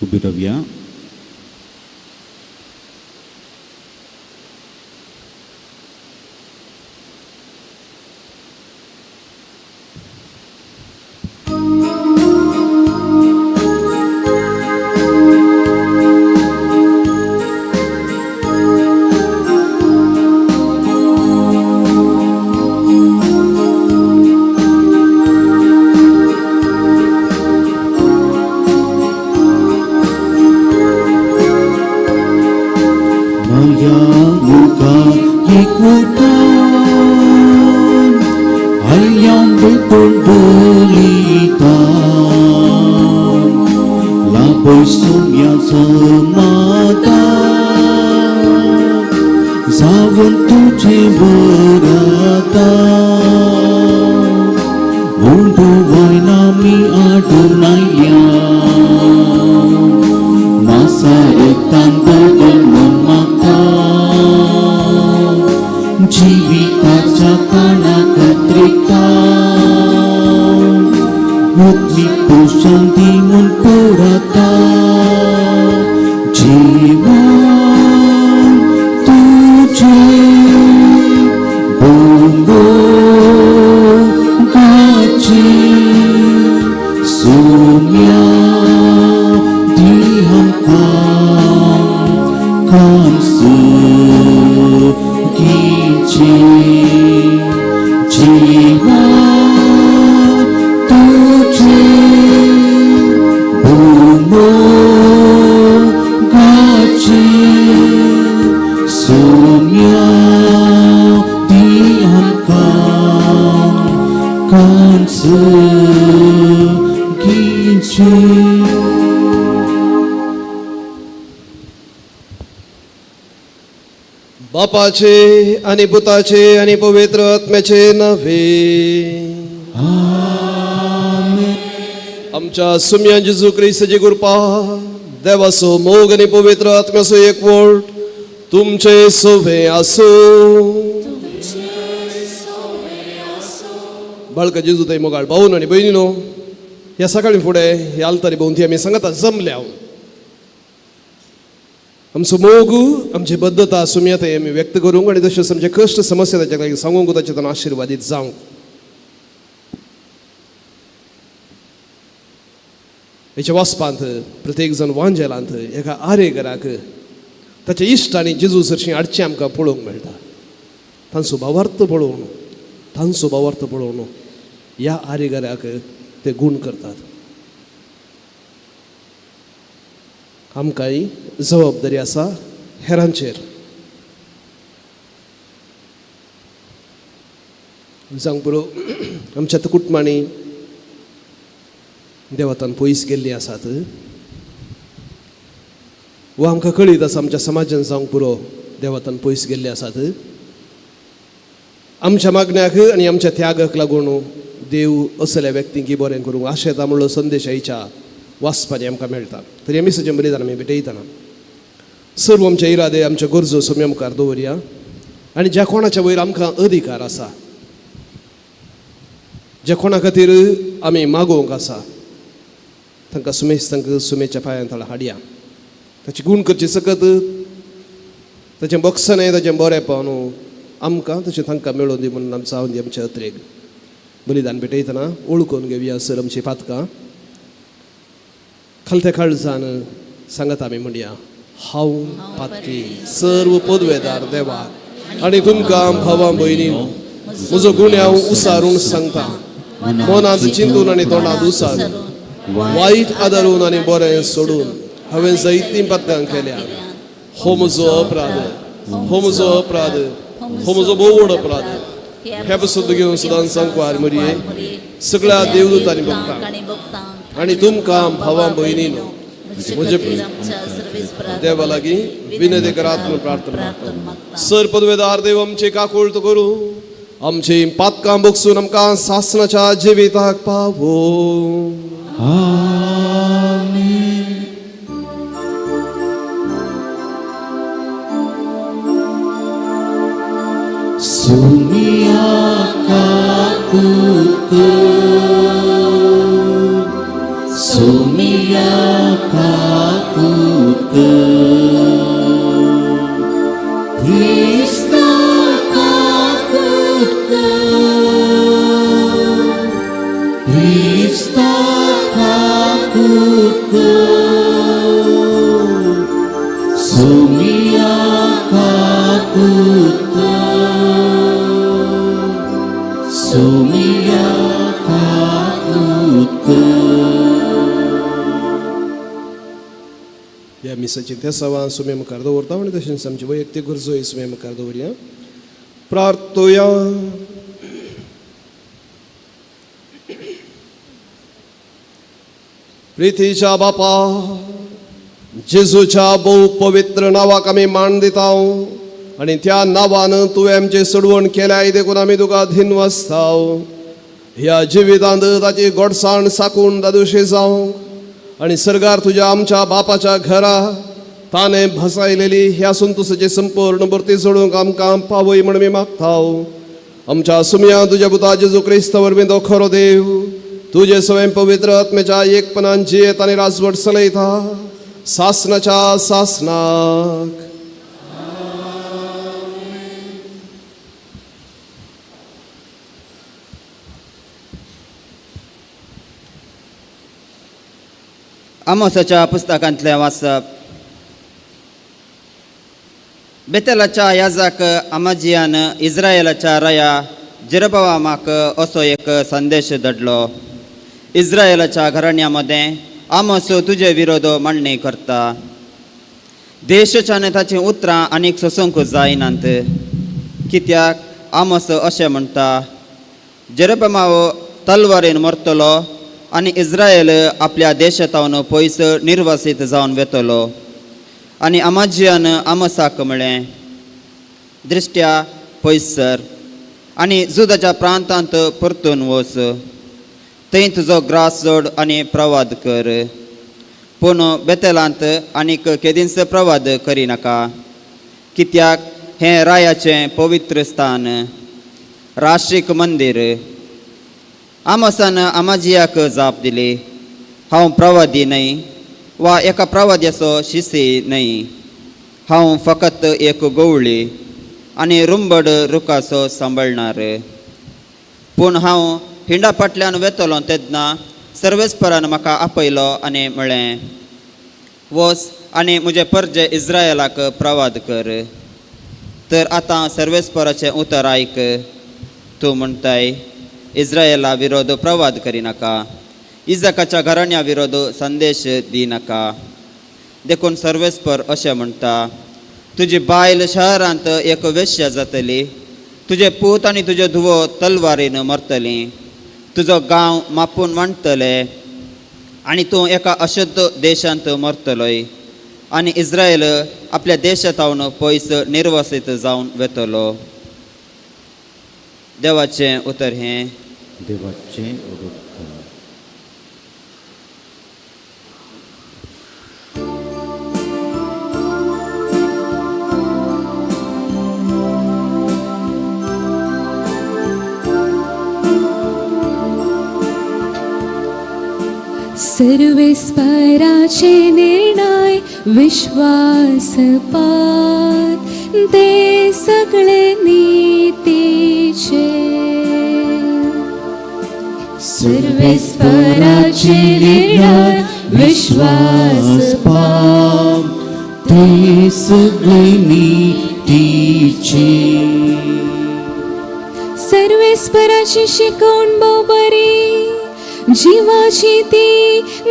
उबी रावया. Maya muka ikutan Ayam berpembelitan Laboy sumya semata Zawon tuje berata Undu wainami adunaya Masa tanda memata जीविताच्या कानाकत्रिता मुतली पोषण दिवन पुरता जीवन तुझे बोंगो गाची सुम्या दिहंका कांसु गीचे जीवन तुझे बोंगो गाची सुम्या दिहंका कांसु गीचे. बापाचे आणि पुताचे आणि पवित्र आत्म्याचे नावे. आमच्या सुम्या जेजू क्रिस्ताची कृपा, देवाचो मोग आणि पवित्र आत्म्याचो एकवट तुमचे सोवे आसूं. बाळका जेजू थंय मोगाळ भाऊन आनी भयणीनो, ह्या सकाळी फुडें ह्या आल्तारी भोंवती आमी सांगता जमल्या. आमचो मोग, आमची बद्धता सुम्या थंय आमी व्यक्त करूंक आनी तशेंच आमचे कश्ट समस्या ताच्या लागीं सांगूंक, ताचे आशिर्वादीत जावंक. हेच्या वाचपांत प्रत्येक जण वांजेलांत एका आरेगराक ताच्या इश्ट आनी जेजू सरशीं हाडचें आमकां पळोवंक मेळटा. तांचो भावार्थ पळोवन, तांचो भावार्थ पळोवन ह्या आरेगराक ते गूण करतात. आमकांय जबाबदारी आसा हेरांचेर. जावंक पुरो, आमच्या कुटुंबांनी देवतान पयस गेल्लीं आसात वा आमकां कळीत आसा आमच्या समाजान जावंक पुरो देवतान पयस गेल्ले आसात. आमच्या मागण्याक आनी आमच्या त्यागाक लागून देव असल्या व्यक्तींक बरें करूंक आशेता म्हणलो संदेश आयच्या वाचपानी आमकां मेळटा. तरी आमी सजे बलिदान आमी भेटयतना सर्व आमचे इरादे, आमच्यो गरजो सोम्या मुखार दवरया आनी ज्या कोणाच्या वयर आमकां अधिकार आसा, ज्या कोणा खातीर आमी मागोवंक आसा, तांकां सुमेश तांकां सुमेच्या पांयां तळा हाडया. ताची गूण करची सकत ताचें बक्षणें, ताचें बरेंपण आमकां तशें तांकां मेळोवन दी म्हणून आमचो जावन दी आमचे अत्रेग. बलिदान भेटयतना ओळखून घेवया सर आमची पातकां. खालत्या काळजान सांगता आमी म्हणया, हांव पातकी सर्व पदवेदार देवाक आनी तुमकां भावां भयणी म्हजो गुन्यांव उसारून सांगता. मनांत चिंतून आनी तोंडांत उसारून, वायट आदारून आनी बरें सोडून हांवें जायतीं पातकां केल्या. हो म्हजो अपराध, हो म्हजो अपराध, हो म्हजो भोव व्हड अपराध. ह्या पसून घेवन सदां सांकवार मरये, सगळ्या देवदूतांनी भोगता आनी तुमकां भावां भयणीनो म्हजे देवा लागीं विनंती करात म्हणून प्रार्थना मागता. सर पदवेदार देव आमचे काकुळट करूं, आमची पातकां बगसून आमकां सासणाच्या जिविताक पावो. Sumia kakutu, sumia kakutu, क्रिस्ता काकूत कर, सोमिया काकूत कर, सोमिया काकूत कर. ह्या मिसाची तेसावां सुमे मुखार दवरता आनी तशेंच आमची वैयक्तीक गरजोय सुमे मुखार दवरया. प्रार्थोया. प्रितीच्या बापा, जेजूच्या भोव पवित्र नांवाक आमी मान दिता आनी त्या नांवान तुवें आमचें सोडवण केल्याय देखून आमी तुका धिनवासताव. ह्या जिवितांत ताची गोडसाण साकून दादोशी जावंक आनी सर्गार तुज्या आमच्या बापाच्या घरा ताणें भसायलेली ह्या संतोसाची संपूर्ण भरती जोडूंक आमकां पावय म्हण आमी मागताव. आमच्या सुमया तुज्या पुता जेजू क्रिस्त वरवीं तो खरो देव तुजे स्वयं पवित्र आत्म्याच्या एकपणान जियेत आनी राजवट चलयता सासनाच्या सासनाक. आमोसाच्या पुस्तकांतलें वाचप. बेतेलाच्या याजाक अमाजियान इस्रायलाच्या राया जेरोबावामाक असो एक संदेश धाडलो. इस्रायलाच्या घराण्या मदें आमोस तुजे विरोध मांडणी करता. देशाच्यान ताचीं उतरां आनीक सोसूंक जायनात, कित्याक आमोस अशें म्हणटा, जेरोबाव तलवारीन मरतलो आनी इस्रायल आपल्या देशांत पयस निर्वासीत जावन वेतलो. आनी अमाजियान आमोसाक म्हळें, दृश्ट्या पयस सर आनी जुदाच्या प्रांतांत परतून वच, थंय तुजो ग्रास जोड आनी प्रवाद कर, पूण बेतेलांत आनीक केदींच प्रवाद करिनाका, कित्याक हें रायाचें पवित्र स्थान, राष्ट्रीक मंदीर. आमोसान अमाजियाक जाप दिली, हांव प्रवादी न्हय वा एका प्रवाद्याचो शिसी न्हय, हांव फकत एक गवळी आनी रुंबड रुखाचो सांबाळणार. पूण हांव हिंडा फाटल्यान वेतलो तेन्ना सर्वेस्परान म्हाका आपयलो आनी म्हळें, वच आनी म्हजे परजे इस्रायलाक प्रवाद कर. तर आतां सर्वेस्पराचें उतर आयक. तूं म्हणटाय, इस्रायला विरोध प्रवाद करिनाका, इजाकाच्या घराण्या विरोध संदेश दिनाका. देखून सर्वेस्पर अशें म्हणटा, तुजी बायल शहरांत एक वेश्या जातली, तुजे पूत आनी तुजे धुवो तलवारीन मरतली, तुजो गांव मापून वांटतले आनी तूं एका अशुद्ध देशांत मरतलोय आनी इस्रायल आपल्या देशांत पयस निर्वासीत जावन वेतलो. देवाचें उतर हें. देवाचें उपकार. सर्वेस्पराचे निर्णय विश्वासपात ते सगळे नीतीचे. सर्वेस्पराचे निर्णय विश्वासपात ते सगळे नीतीचे. सर्वेस्पराची शिकवण भोव बरी, जिवाची ती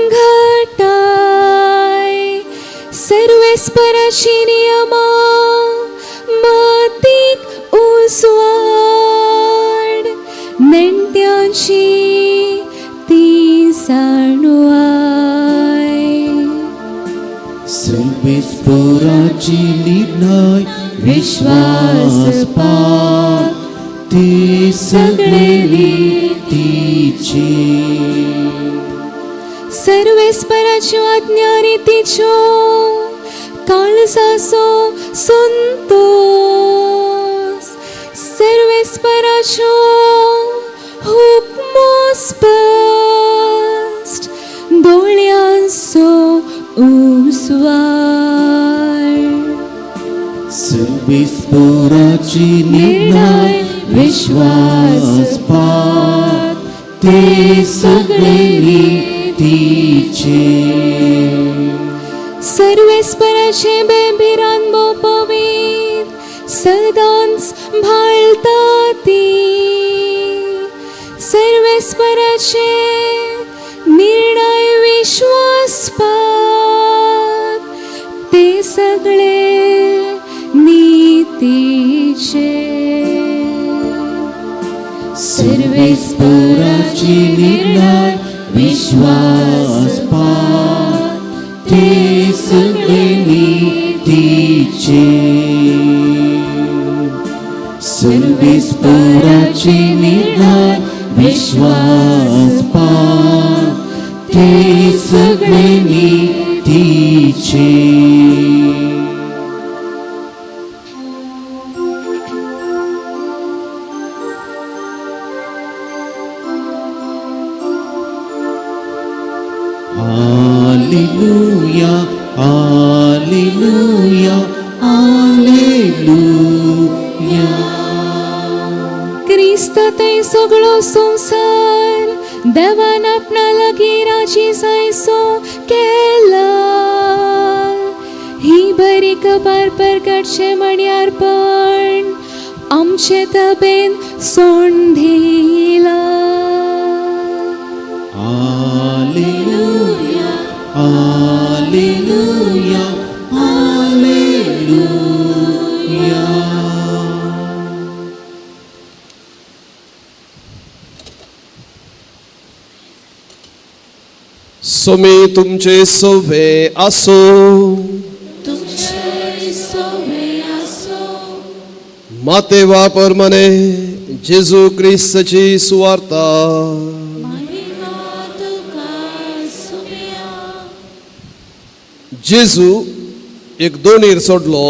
घटाय. सर्वेस्पराची नियमा मतीक उसवाड, नेणट्यांची ती जाणवाय. सर्वेस्पराची निर्णय विश्वासपात ते सगळे नीतीचे. सर्वेस्पराच्यो आज्ञा रितीच्यो काळजाचो संतोस. सर्वेस्पराच्यो हुकमो स्पश्ट, दोळ्यांचो उसवाड. सर्वेस्पराची निर्णय विश्वासपात ते सगळे नीतीचे. सर्वेस्पराचे बेभिरान पवीत सदांच भाळता ती. सर्वेस्पराचे निर्णय विश्वासपाक ते सगळे नीतीचे. सर्वेस्पराचे निर्णय विश्वासपाक ते सगळे नीतीचे. सर्वेस्पराचे निर्णय विश्वासपाक ते सगळे नीतीचे. Alleluia, Alleluia, Alleluia. क्रिस्त थंय सगळो संवसार देवान आपणा लागीं राजी जायसो केला. ही बरी खबर परगटचे म्हण्यार पण आमचे तबेन सोंड दिला. Alleluia, Alleluia, Alleluia. सोमी तुमचे सोवे आसो. माते वापर मने जेजू क्रिस्तची सुवार्ता. जेजू एक दोणीर सोडलो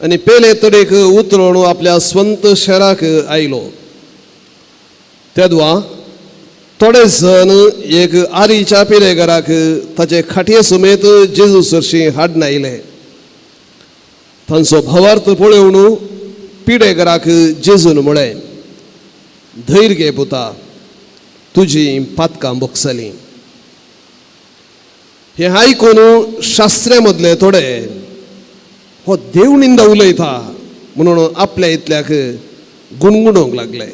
आनी पेले तडेक उतरून आपल्या स्वंत शहराक आयलो. तेदवा थोडे जण एक आरीच्या पिलेघराक ताचे खाटये समेत जेजू सरशी हाडून आयले. तांचो भावार्थ पळोवन पिडेघराक जेजून म्हळें, धैर्य घे पुता, तुजी पातकां बोगसलीं. हें आयकून शास्त्र्या मदले थोडे हो देव निंदा उलयता म्हणून आपल्या इतल्याक गुणगुणूंक लागले.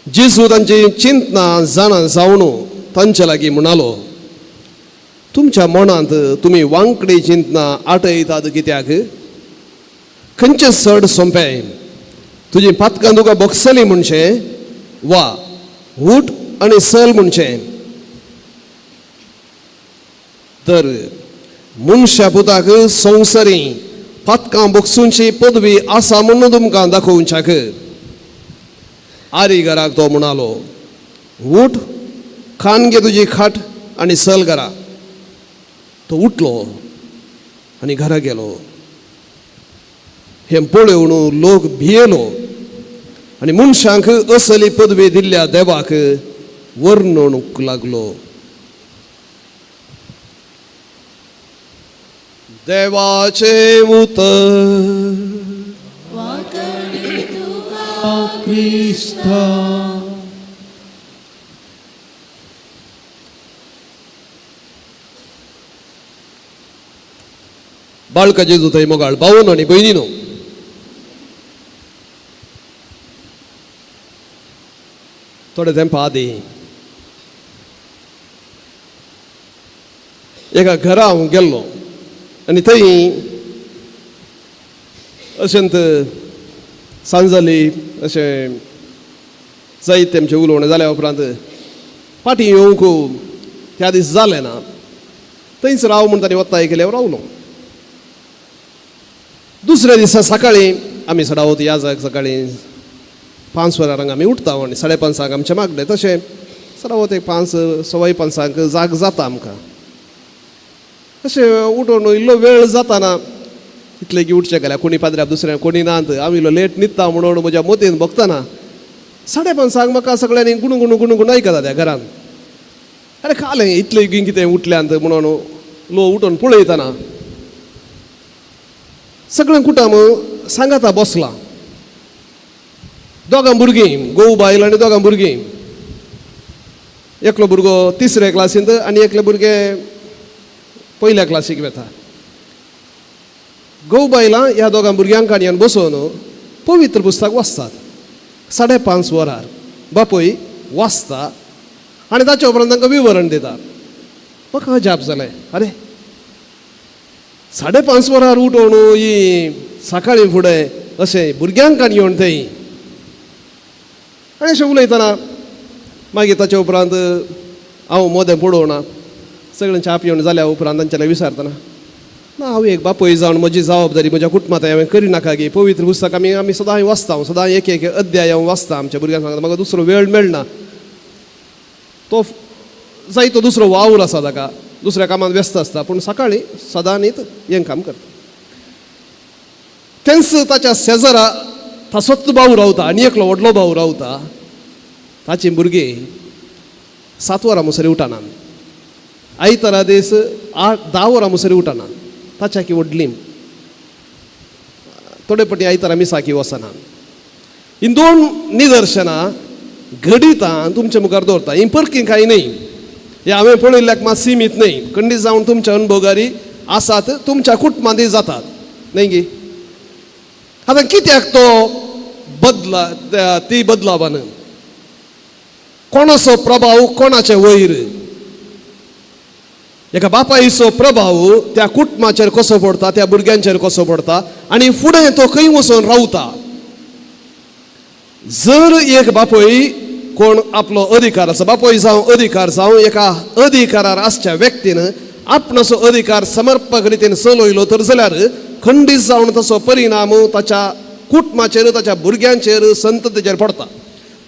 जेजू तांची चिंतना जाणा जावन तांचे लागीं म्हणालो, तुमच्या मनांत तुमी वांकडी चिंतना आटयतात कित्याक? खंयचें चड सोंपें, तुजी पातकां तुका बोगसली म्हणचें वा उठ आनी चल म्हणचें? तर मनशा पुताक संवसारी पातकां बोगसूंची पदवी आसा म्हणून तुमकां दाखोवच्याक. आरी घराक तो म्हणालो, उठ, खान घे तुजी खाट आनी चल घरा. तो उठलो आनी घरा गेलो. हें पळोवन लोक भियेलो आनी मनशांक असली पदवी दिल्ल्या देवाक वर्णूंक लागलो. देवाचें उतर. क्रिस्ता. बाळका जेजू थंय मोगाळ भावन आनी भयणीनो, थोडे तेंपा आदीं एका घरा हांव गेल्लो आनी थंय अशेंत सांज जाली. अशें जायत तेमचें उलोवणें जाल्या उपरांत फाटीं येवंक त्या दीस जालें ना. थंयच राव म्हूण तांणी वत्ताय केल्यार रावलो. दुसऱ्या दिसा सकाळीं आमी सडावत या जाग सकाळीं 5 वरांक आमी उठता आनी 5:30 आमचें मागणें. तशें सडावत एक 5 5:15 जाग जाता आमकां. अशें उठून इल्लो वेळ जाताना इतलें की उठचें गेल्यार कोणी पाद्र्याक दुसऱ्या कोणी नात, हांव इल्लो लेट न्हिदता म्हणून म्हज्या मोतीन भोगतना 5:30 म्हाका सगळ्यांनी गुणू गुणू गुणू गुणू आयकता त्या घरान. अरे कालें इतलें बेगीन कितें उठल्यांत म्हणून लो उठून पळयतना सगळें कुटुंब सांगाता बसलां. दोगां भुरगीं, घोव बायल आनी दोगां भुरगीं. एकलो भुरगो तिसऱ्या क्लासींत आनी एकले भुरगे पयल्या क्लासीक वता. घोव बायलां ह्या दोगां भुरग्यांक काणयान बसोवन पवित्र पुस्तक वाचतात. 5:30 वरार बापूय वाचता आनी ताच्या उपरांत तांकां विवरण दिता. म्हाका अजाप जालें, अरे 5:30 वरार उठोवन ही सकाळीं फुडें अशें भुरग्यांक काणी येवन थंय आनी अशें उलयतना मागीर ताच्या उपरांत हांव मोदें पडोवना सगळें च्या पिवन जाल्या उपरांत तांच्यानी विचारतना ना हांव एक बापूय जावन म्हजी जबाबदारी म्हज्या कुटुंबांत हांवें करिनाका गी. पवित्र पुस्तक आमी आमी सदां वाचता, हांव सदां एक एक अध्याय हांव वाचता आमच्या भुरग्यांक सांगता, म्हाका दुसरो वेळ मेळना. तो जायतो दुसरो वावर आसा ताका, दुसऱ्या कामांत व्यस्त आसता, पूण सकाळीं सदांनीत हें काम करता. तेंच ताच्या शेजरा ताचोच भाव रावता आनी एकलो व्हडलो भाव रावता. ताचीं भुरगीं 7 वरां मुसरी उठनात, आयतारा दीस 8-10 वरां मुसरी उठनात. ताच्या की व्हडली थोडे पटी आयतारा मिसाकी वचना. ही दोन निदर्शनां घडितां तुमच्या मुखार दवरता. ही परकी कांय न्हय, हें हांवें पळयल्ल्याक मात सिमीत न्हय, खंडीत जावन तुमच्या अणभोगारी आसात, तुमच्या कुटुंबांतय जातात न्हय गी. आतां कित्याक तो बदला ती बदलावान कोणाचो प्रभाव कोणाचे वयर, एका बापायचो प्रभाव त्या कुटुंबाचेर कसो पडटा, त्या भुरग्यांचेर कसो पडटा आनी फुडें तो खंय वचून रावता. जर एक बापूय कोण आपलो अधिकार आसा, बापूय जावं अधिकार जावं, एका अधिकारार आसच्या व्यक्तीन आपणाचो अधिकार समर्पक रितीन चलयलो तर जाल्यार खंडीत जावन तसो परिणाम ताच्या कुटुंबाचेर, ताच्या भुरग्यांचेर, संततीचेर पडटा.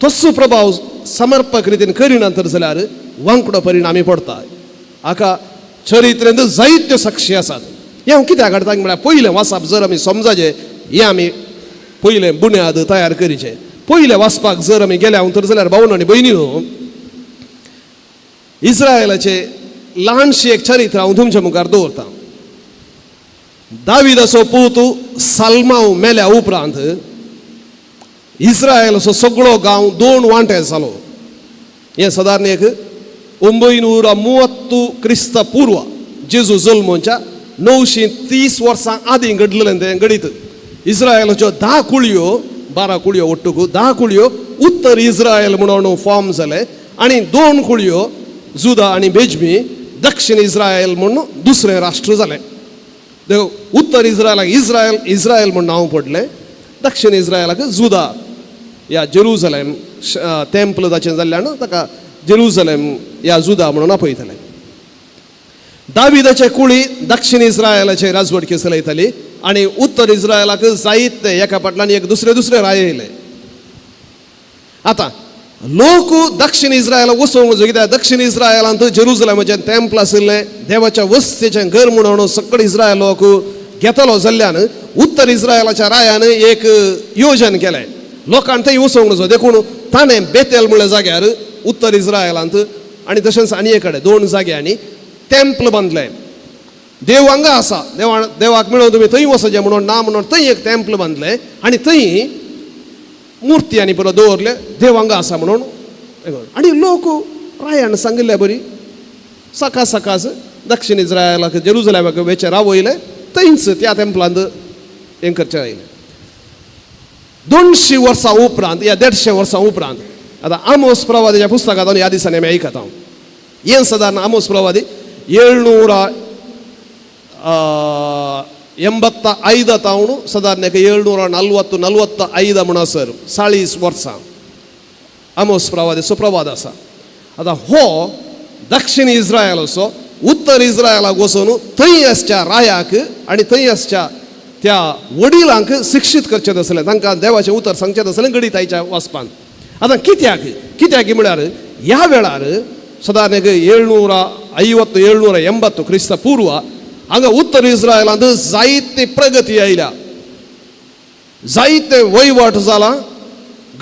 तसो प्रभाव समर्पक रितीन करिना तर जाल्यार वांकडो परिणामी पडटा. हाका चरित्रेंत जायत्यो साक्षी आसात. हें हांव कित्याक हाडटा म्हळ्यार पयलें वाचप जर आमी समजाचें, हें आमी पयलें बुन्याद तयार करीचें. पयलें वाचपाक जर आमी गेल्या तर जाल्यार भावन आनी भयणीनो, इस्रायलाचें ल्हानशें एक चरित्र हांव तुमच्या मुखार दवरतां. दाविदाचो पूत साल्मांव मेल्या उपरांत इस्रायलाचो सगळो गांव 2 वांटे जालो. हें सादारण एक 930 क्रिस्त पूर्व, जेजू जल्मोच्या 930 वर्सां आदीं घडलेलें तें घडीत. इस्रायलाच्यो 10 कुळयो, 12 कुळयो ಒಟ್ಟುಗು 10 कुळयो उत्तर इस्रायल म्हणून फॉर्म जाले आनी 2 कुळयो जुदा आनी बेजमी दक्षिण इस्रायल म्हणून दुसरें राष्ट्र जालें. उत्तर इस्रायलाक इस्रायल इस्रायल म्हूण नांव पडलें, दक्षिण इस्रायलाक जुदा या जेरुजलेम टेम्पल ताचें जाल्ल्यान ताका जेरुजलेम या जुदा म्हणून आपयताले. दाविदाचे कुळी दक्षिण इस्रायलाचे राजवटकी चलयताली आनी उत्तर इस्रायलाक जायते एका फाटल्यान एक दुसरे दुसरे राय येयले. आतां लोक दक्षिण इस्रायलाक वचूंक जाय, कित्याक दक्षिण इस्रायलांत जेरुजलेमाचें टेम्पल आशिल्लें, देवाच्या वस्तीचें घर म्हणून सगळे इस्रायल लोक घेतलो जाल्ल्यान उत्तर इस्रायलाच्या रायान एक योजन केलें, लोकांक थंय वचूंक नजो. देखून ताणें बेतेल म्हणल्या जाग्यार उत्तर इस्रायलांत आनी तशेंच आनी एक कडेन 2 जाग्यांनी टेम्पल बांदलें. देव हांगा आसा, देवाक मेळोवन तुमी थंय वचचें म्हणून ना म्हणून थंय एक टेम्पल बांदलें आनी थंय मुर्ती आनी परत दवरले, देव हांगा आसा म्हणून. आनी लोक रायान सांगिल्ले बरी सकाळ सकाळ दक्षिण इस्रायलाक जेरुजलेमाक वेचे रावयले, थंयच त्या टेम्पलांत हें करचें आयलें. 200 वर्सां उपरांत या 150 वर्सां उपरांत आतां आमोस प्रवादीच्या पुस्तकांत ह्या दिसांनी आमी आयकता. हें सादारण आमोस प्रवादी 785 तावन सादारण एक 740 45 म्हणसर 40 वर्सां आमोस प्रवादीचो प्रवाद आसा. आतां हो दक्षिण इस्रायलाचो उत्तर इस्रायलाक वचून थंय आसच्या रायाक आनी थंय आसच्या त्या वडिलांक शिक्षीत करचें आसलें, तांकां देवाचें उतर सांगचें आसलें घडीत आयच्या वाचपांत. आतां कित्याक कित्याक म्हळ्यार ह्या वेळार सादारण एक 750 780 क्रिस्त पूर्व हांगा उत्तर इस्रायलांत जायते प्रगती आयल्या, जायते वयवट जाला,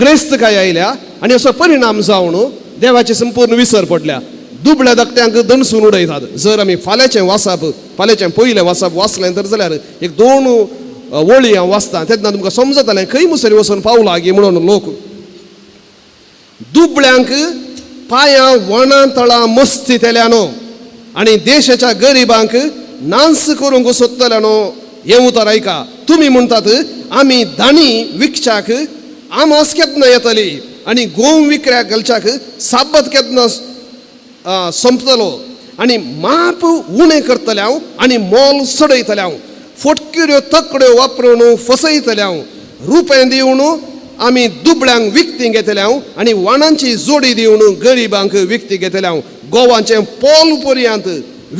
ग्रेस्तकाय आयल्या आनी असो परिणाम जावन देवाची संपूर्ण विसर पडल्या. दुबळ्या धाकट्यांक दणसून उडयतात. जर आमी फाल्यांचें वाचप, फाल्यांचें पयलें वाचप वाचलें तर जाल्यार एक 2 वळी हांव वाचता तेन्ना तुमकां समजतलें खंय मुसरी वचून पावला गी म्हणून. लोक दुबळ्यांक पांयां वणां तळां मस्ती तेल्यानो आनी देशाच्या गरिबांक नांस करूंक सोदतल्यानो हें उतर आयका. तुमी म्हणटात आमी दाणी विकच्याक आमास केन्ना येतली आनी गोंव विकऱ्याक घालच्याक साबत केन्ना सोंपतलो आनी माप उणें करतले हांव आनी मोल चडयतले हांव, फोटकिऱ्यो तकड्यो वापरून फसयतले हांव, रुपये दिवन आमी दुबळ्यांक विकती घेतले हांव आनी वाणांची जोडी दिवन गरिबांक विकती घेतले हांव, गोवांचें पोल पर्यंत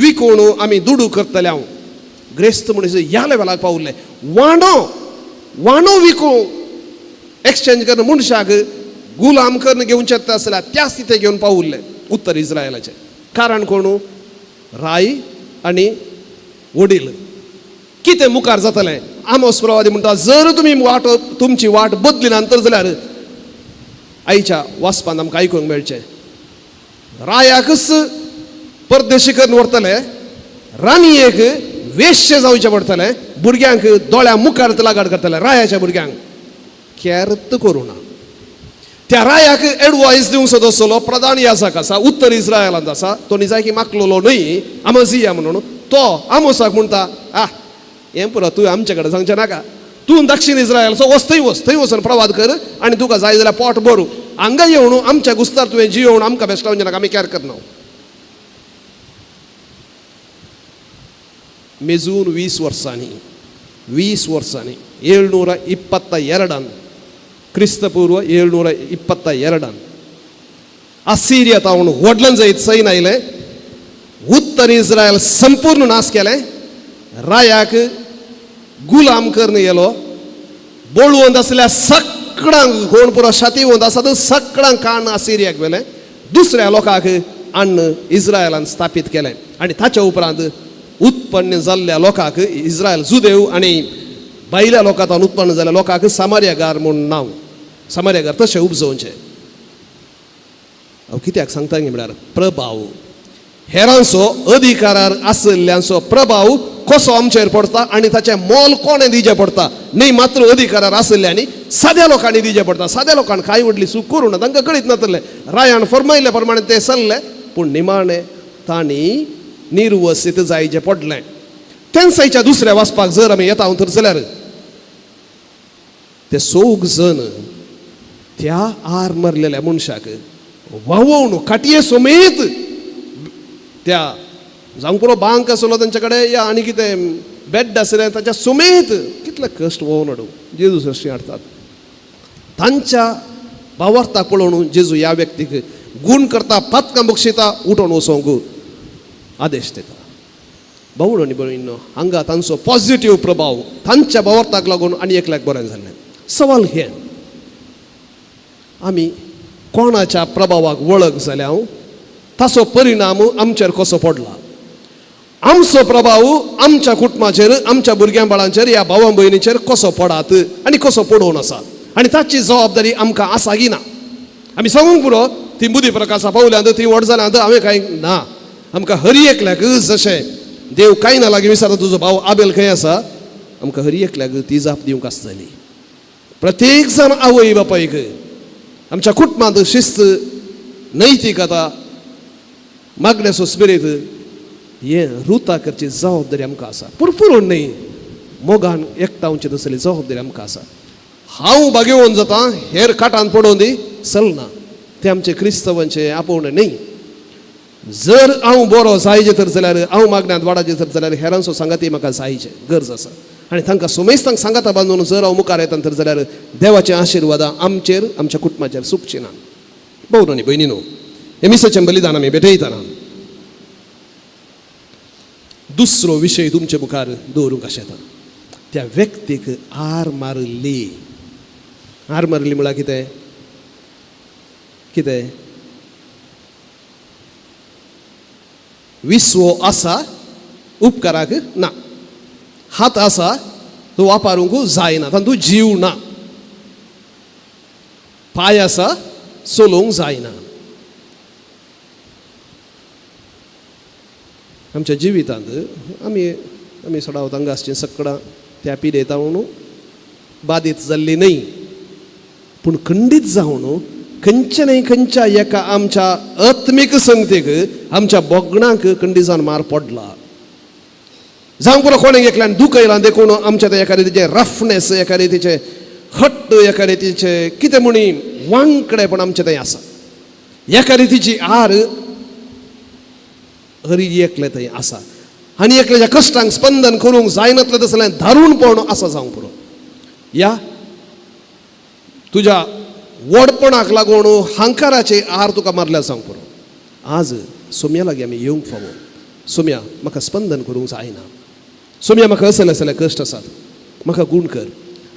विकून आमी दुडू करतले हांव. ग्रेस्त मनीस ह्या लेवलाक पावले. वाणो वाणो विकूं एक्सचेंज करून मनशाक गुलाम करून घेवचें आसल्यार त्या स्थिती घेवन पावुल्ले उत्तर इस्रायलाचे. कारण कोण? राय आनी वडील. कितें मुखार जातलें? आमोस प्रवादी म्हणटा जर तुमी वाट तुमची वाट बदली ना तर जाल्यार आयच्या वाचपान आमकां आयकूंक मेळचें रायाकच परदेशी करून व्हरतले, राणयेक वेश्य जावचें पडटलें, भुरग्यांक दोळ्या मुखार लागड करतले, रायाच्या भुरग्यांक केर्त करूं ना. त्या रायाक एडवायस दिवंक सोद आसलो प्रधान याजक आसा उत्तर इस्रायलांत आसा, तो निजायकी माकलोलो न्हय आमजिया म्हणून, तो आमोसाक म्हणटा आ हें पुरो तूं आमचे कडेन सांगचें नाका, तूं दक्षिण इस्रायलचो वच थंय वच, थंय वचून प्रवाद कर आनी तुका जाय जाल्यार पोट भरू, हांगा येवन आमच्या गुस्तार तुवें जियोवन आमकां बेश्टावचें नाका, आमी कॅर करना. मेजून 20 वर्सांनी 20 वर्सांनी 722 ಕ್ರಿಸ್ತಪೂರ್ವ 722 असिरिया तावन व्हडल्यान जायत सैन आयलें, उत्तर इस्रायल संपूर्ण नाश केलें, रायाक गुलाम करून येलो, बळवंत आसल्या सगळ्यांक कोण पुरो शातीवंत आसा तो सगळ्यांक काण असिरियाक व्हेलें, दुसऱ्या लोकांक अन्न इस्रायलान स्थापीत केलें आनी ताच्या उपरांत उत्पन्न जाल्ल्या लोकांक इस्रायल जुदेव आनी भायल्या लोकांत उत्पन्न जाल्ल्या लोकांक सामार्यागार म्हूण नांव, सामार्यागार तशें उपजोवचें. हांव कित्याक सांगता म्हळ्यार प्रभाव हेरांचो अधिकारार आशिल्ल्यांचो प्रभाव कसो आमचेर पडटा आनी ताचें मोल कोणें दिवचें पडटा, न्ही मात्र अधिकारार आशिल्ल्यांनी साद्या लोकांनी दिवचें पडटा. साद्या लोकांक कांय व्हडली चूक करूं ना, तांकां कळीत नातलें, रायान फरमायल्ल्या प्रमाणे ते चल्ले, पूण निमाणें तांणी निर्वसीत जायचें पडलें. तेन्सायच्या दुसऱ्या वाचपाक जर आमी येता तर जाल्यार ते चौग जण त्या आर मारलेल्या मनशाक व्हांवोवन खाटये समेत त्या जावंक पुरो बांक आसलो तांचे कडेन या आनी कितें बेड आसलें ताच्या समेत कितले कश्ट व्होवन हाडूं जेजू सशी हाडटात. तांच्या भावार्थाक पळोवन जेजू ह्या व्यक्तीक गूण करता, पातकां बक्षिता, उठोवन वचोंक आदेश दिता. भावण आनी भयणींनो, हांगा तांचो पॉझिटीव प्रभाव तांच्या भावार्थाक लागून आनी एकल्याक बरें जालें. सवाल हें, आमी कोणाच्या प्रभावाक वळख जाल्या ताचो परिणाम आमचेर कसो पडला? आमचो प्रभाव आमच्या कुटुंबाचेर, आमच्या भुरग्यां बाळांचेर, ह्या भावां भयणीचेर कसो पडात आनी कसो पडोवन आसा आनी ताची जबाबदारी आमकां आसा की ना? आमी सांगूंक पुरो ती बुद्धी प्रकाशा पावल्यांत, ती व्हड जाल्यांत, हांवें कांय ना. आमकां हरी एकल्याक जशें देव कांय ना लागीं विचारता तुजो भाव आबेल खंय आसा, आमकां हरी एकल्याक ती जाप दिवंक आसतली. प्रत्येक जाण आवय बापायक आमच्या कुटुंबांत शिस्त, नैतिकता, मागण्याचो स्पिरीत हें रुता करची जबाबदारी आमकां आसा. पूण पुरो न्हय, मोगान एकठांवची तसली जबाबदारी आमकां आसा. हांव बागेवन जाता हेर काटान पडोवन दी चलना, तें आमचें क्रिस्तांवांचें आपोवणें न्हय. जर हांव बरो जायचे तर जाल्यार, हांव मागण्यांत वाडाचें तर जाल्यार हेरांचो सांगाती म्हाका जायचे गरज आसा आनी तांकां सुमेस्तांक सांगाता बांदून जर हांव मुखार येता तर जाल्यार देवाचे आशिर्वादां आमचेर, आमच्या कुटुंबाचेर सुकची ना. भाव आनी भयणीनो, हे मिसाचें बलिदान आमी भेटयतना दुसरो विशय तुमचे मुखार दवरूंक आशेता. त्या व्यक्तीक आर मारिल्ली. आर मारिल्ली म्हळ्यार कितें? कितें? विसवो आसा उपकाराक ना, हात आसा तो वापरूंक जायना, तातूंत जीव ना, पांय आसा चलोवंक जायना. आमच्या जिवितांत आमी आमी सडावत हांगा आसचीं सगळां त्या पिडेतावन बादीत जाल्ली न्हय, पूण खंडीत जावन खंयच्या न्हय खंयच्या एका आमच्या आत्मीक संगतीक, आमच्या बोगणाक खंडीजान मार पडला. जावं पुरो कोणें एकल्यान दुखयलां देखून आमच्या ते एका रितीचें रफनेस, एका रितीचें हट्ट, एका रितीचें कितें म्हणी वांकडेपण आमचें थंय आसा. एका रितीची आर हरी एकले थंय आसा आनी एकल्याच्या कश्टांक स्पंदन करूंक जायनातलें तसलें दारुणपण आसा. जावंक पुरो या तुज्या व्हडपणाक लागून हांकाराचे आर तुका मारल्या. जावंक पुरो आज सोम्या लागीं आमी येवंक फावो. सोम्या, म्हाका स्पंदन करूंक जायना. सोम्या, म्हाका असले असले कश्ट आसात, म्हाका गूण कर.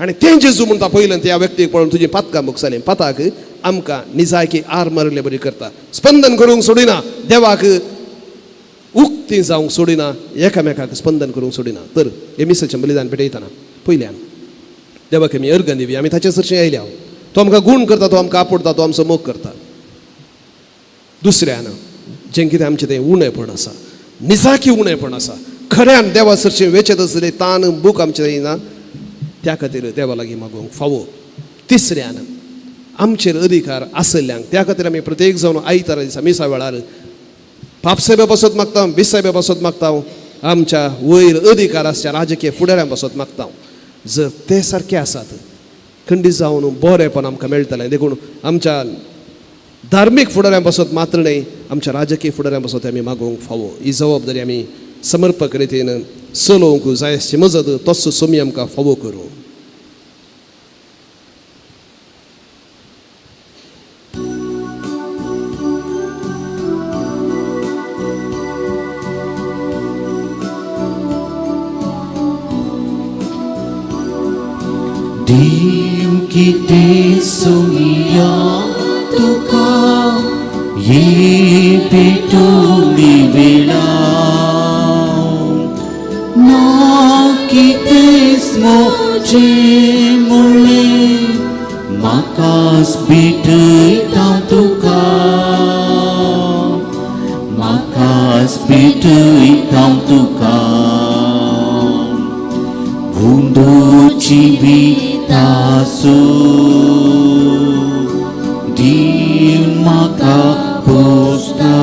आनी तें जेजू म्हणटा, पयलें त्या व्यक्तीक पळोवन तुजी पातकां भोगसलीं. पाताक आमकां निजायकी आर मारिल्ले बरी करता, स्पंदन करूंक सोडिना, देवाक उक्ती जावंक सोडिना, एकामेकाक स्पंदन करूंक सोडिना. तर हे मिसाचें बलिदान भेटयतना पयल्यान देवाक आमी अर्गन दिवया. आमी ताचे सरशीं आयल्या. तो आमकां गूण करता, तो आमकां आपोडटा, तो आमचो मोग करता. दुसऱ्यान जें कितें आमचें तें उणेपण आसा, निजाकी उणेपण आसा, खऱ्यान देवा सरशीं वेचेत आसले तान बूक आमचें येना, त्या खातीर देवा लागीं मागूंक फावो. तिसऱ्यान आमचेर अधिकार आशिल्ल्यांक, त्या खातीर आमी प्रत्येक जावन आयतारा दिसा मिसा वेळार पापसाहेबा पासत मागता, बिसाहेबा पासत मागता, आमच्या वयर अधिकार आसच्या राजकीय फुडाऱ्यां पासत मागता. जर ते सारके आसात खंडीत जावन बरेंपण आमकां मेळटलें. देखून आमच्या धार्मीक फुडाऱ्यां पासत मात्र न्हय, आमच्या राजकीय फुडाऱ्यां पासत आमी मागूंक फावो. ही जबाबदारी आमी समर्पक रितीन चलोवंक जाय अशी मजत तोच सोमी आमकां फावो करूं. दीव कितें सोमिया तुका ये पेटोली वेळा, ना कितेंच मोजे मुळें म्हाकाच भेटयता तुका, म्हाकाच भेटयता तुका. जिवितासो दिवन म्हाका पोसता,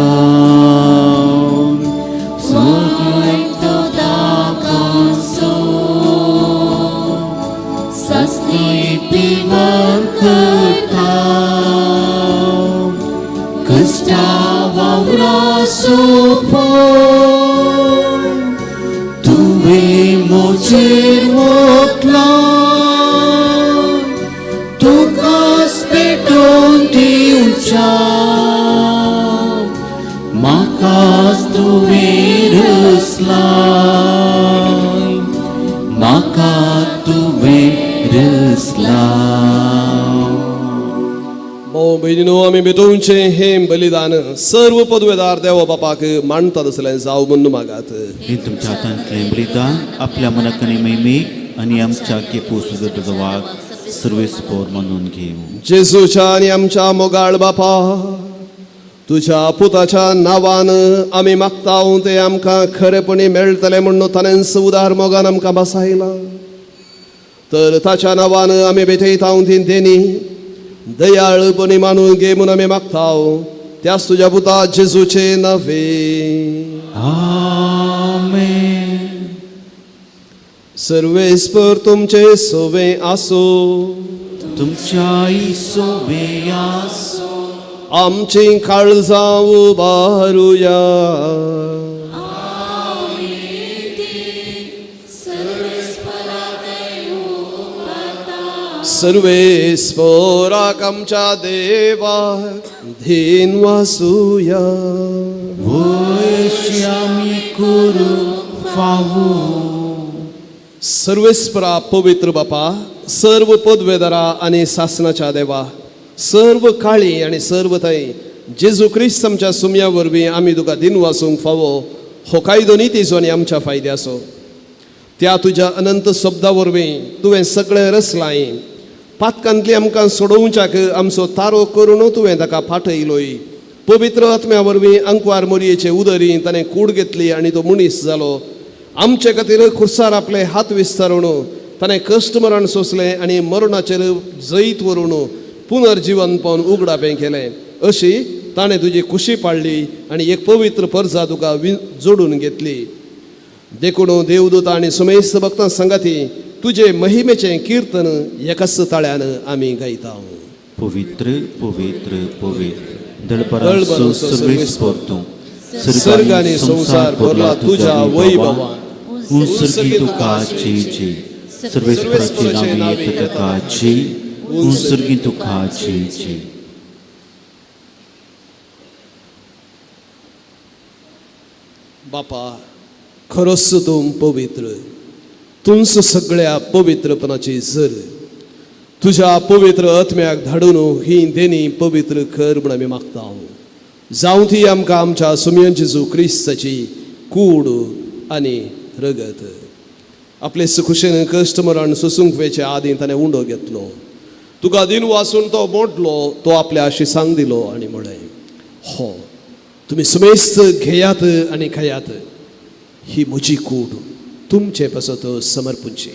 सगळ्यांत दाकासो सासली पिवन करता, कश्टा वावरासो पण तुवें म्हजेर वतला, तुकाच पेटोवन दिवच्या म्हाकाच तुवें रसलाय, म्हाका तुवें रसलाय. भाव भयणीनो, आमी भेटोवचें हें बलिदान सर्व पदवेदार देवा बापाक मानता तसलें जावं म्हूण मागात. हे तुमच्या हातांतलें बलिदान आपल्या मनाक आनी महिमेक आनी आमच्या केपू सुदवाक सर्वेस्पोर मानून घेवं. जेजूच्या आनी आमच्या मोगाळ बापा, तुज्या पुताच्या नांवान आमी मागता तें आमकां खरेपणी मेळटलें म्हूण ताणेंच उदार मोगान आमकां बसायला. तर ताच्या नांवान आमी भेटयता ती देणी दयाळपणी मानून घे म्हूण आमी मागता, त्याच तुज्या पुता जेजूचे नावे. आमेन. सर्वेस्पर तुमचे सोवे आसो. तुमच्या सोवे आसो. आमची काळजां उबारुया. सर्वेस्पराक आमच्या देवाक धीन वासूया. वयशी आमी करूं फावो. सर्वेस्परा, पवित्र बापा, सर्व पदवेदारा आनी सासनाच्या देवा, सर्व काळी आनी सर्व थंय जेजू क्रिस्त आमच्या सुमया वरवीं आमी तुका दिन वासूंक फावो. हो कायदो नितीचो आनी आमच्या फायद्याचो. त्या तुज्या अनंत शब्दा वरवीं तुवें सगळें रचलाय. पातकांतली आमकां सोडोवच्याक आमचो तारो करून तुवें ताका पाठयलोय. पवित्र आत्म्या वरवीं अंकवार मोरयेचे उदरी ताणें कूड घेतली आनी तो मनीस जालो. आमचे खातीर खुर्सार आपले हात विस्तारून ताणें कश्ट मरण सोंसलें आनी मरणाचेर जैत व्हरून पुनर्जिवनपण उगडापें केलें. अशी ताणें तुजी खुशी पाडली आनी एक पवित्र परजा तुका जोडून घेतली. देखून देवदूत आनी सुमेस्त भक्तां सांगाती तुजे महिमेचें कीर्तन एकाच ताळ्यान आमी गायता. पवित्र पवित्र पवित्र दळपरासो सर्वेस्पर तूं, सर्ग आनी संवसार भरला तुज्या वैभवान. उंसर्गी तुका जय जय, सर्वेस्पराचे नांवे येता ताका जय, उंसर्गी तुका जय जय. बापा, खरोच तूं पवित्र, तूंच सगळ्या पवित्रपणाची जर. तुज्या पवित्र आत्म्याक धाडून ही देणी पवित्र कर म्हूण आमी मागता. जावं ती आमकां आमच्या सुमयन जेजू क्रिस्ताची कूड आनी रगत. आपले खुशेन कश्ट मरण सोसूंक वेचे आदीं ताणें उंडो घेतलो, तुका दिन वासून तो मोडलो, तो आपल्या शिसांक दिलो आनी म्हळें, हो तुमी सुमेस्त घेयात आनी खायात, ही म्हजी कूड तुमचे पासत समर्पूंची.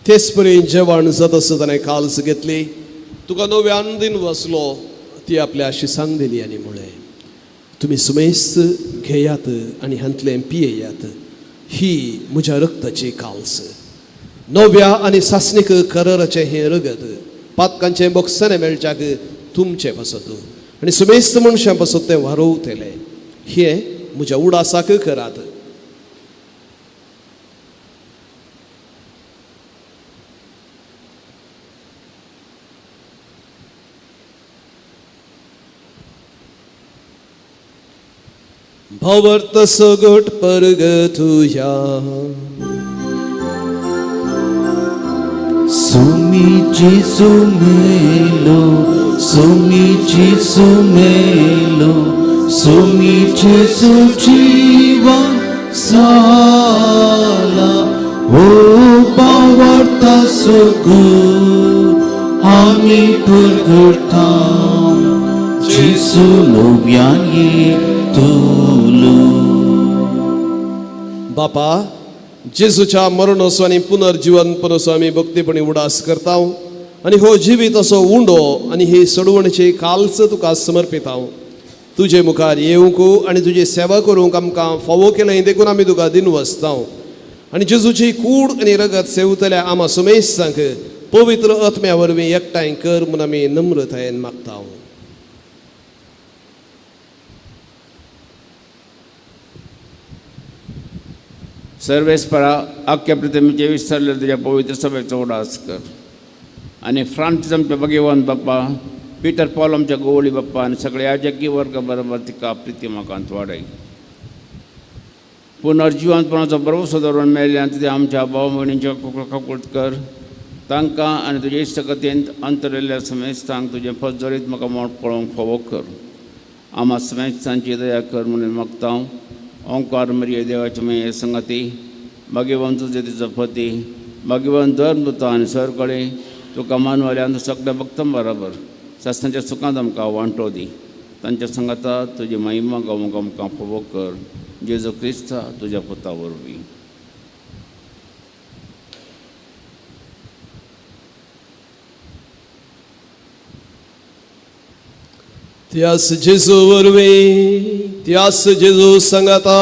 तेच परी जेवण जाता ताणें काल्स घेतली, तुका नव्यान दिन वसलो, ती आपल्या शिसांक दिली आनी म्हळें, तुमी सुमेस्त घेयात आनी हांतलें पियेयात, ही म्हज्या रक्ताची काल्स, नव्या आनी सासणीक कराराचें हें रगत, पातकांचें बोगसणें मेळच्याक तुमचें पासत आनी सुमेस्त मनशां पासत तें वारोवतलें. हें म्हज्या उडासाक करात. भवर्त सगट परगतुया. सुमी जेसू मेलो, सुमी जेसू मेलो, सुमी जेसू जीवन साला, ओ बावर्ता सुगुर आमी परगटा, जेसू नव्यान येतलो. बापा, जेजूच्या मरणोसो आनी पुनर्जिवनपणाचो आमी भक्तीपणी उडास करता आनी हो जिवीत असो उंडो आनी ही सोडवणेची कालच तुका समर्पिता. तुजे मुखार येवंक आनी तुजी सेवा करूंक आमकां फावो केलें देखून आमी तुका दिनवसता. आनी जेजूची कूड आनी रगत सेवतल्या आमा सुमेस्तांक पवित्र आत्म्या वरवीं एकठांय कर म्हूण आमी नम्रतायेन मागता. सर्वेस्परा, आख्या पृथ्वीचे विसरले तुज्या पवित्र सभेचो उडास कर आनी फ्रांसीस आमच्या भगवान बाप्पा, पिटर पॉल आमच्या गोवळी बाप्पा आनी सगळ्या याजकी वर्ग बरोबर तिका प्रिती म्हाकांत वाडय. पुनर्जिवनपणाचो भरवसो दवरून मेळ्ळ्यान तुज्या आमच्या भाव भयणींच्यो काकुळट कर, तांकां आनी तुजे इश्टगतींत अंतरिल्ल्या समेस्तांक तुजें फजरीत म्हाका मोड पळोवंक फावो कर. आमा समेस्तांची दया कर म्हणून मागता. ओंकार मरिये देवाचे माये संगती, भाग्यवान तुजे तिचो पती, भाग्यवान धर्म दुता आनी सरकळे तुका मानवाल्यान सगळ्या भक्तां बराबर सासणाच्या सुखांत आमकां वांटो दी. तांच्या संगाता तुजी महिमा गावंक आमकां फावो कर, जेजू क्रिस्ता तुज्या पुता वरवीं. त्यास जेजू वरवीं, त्यास जेजू सांगाता,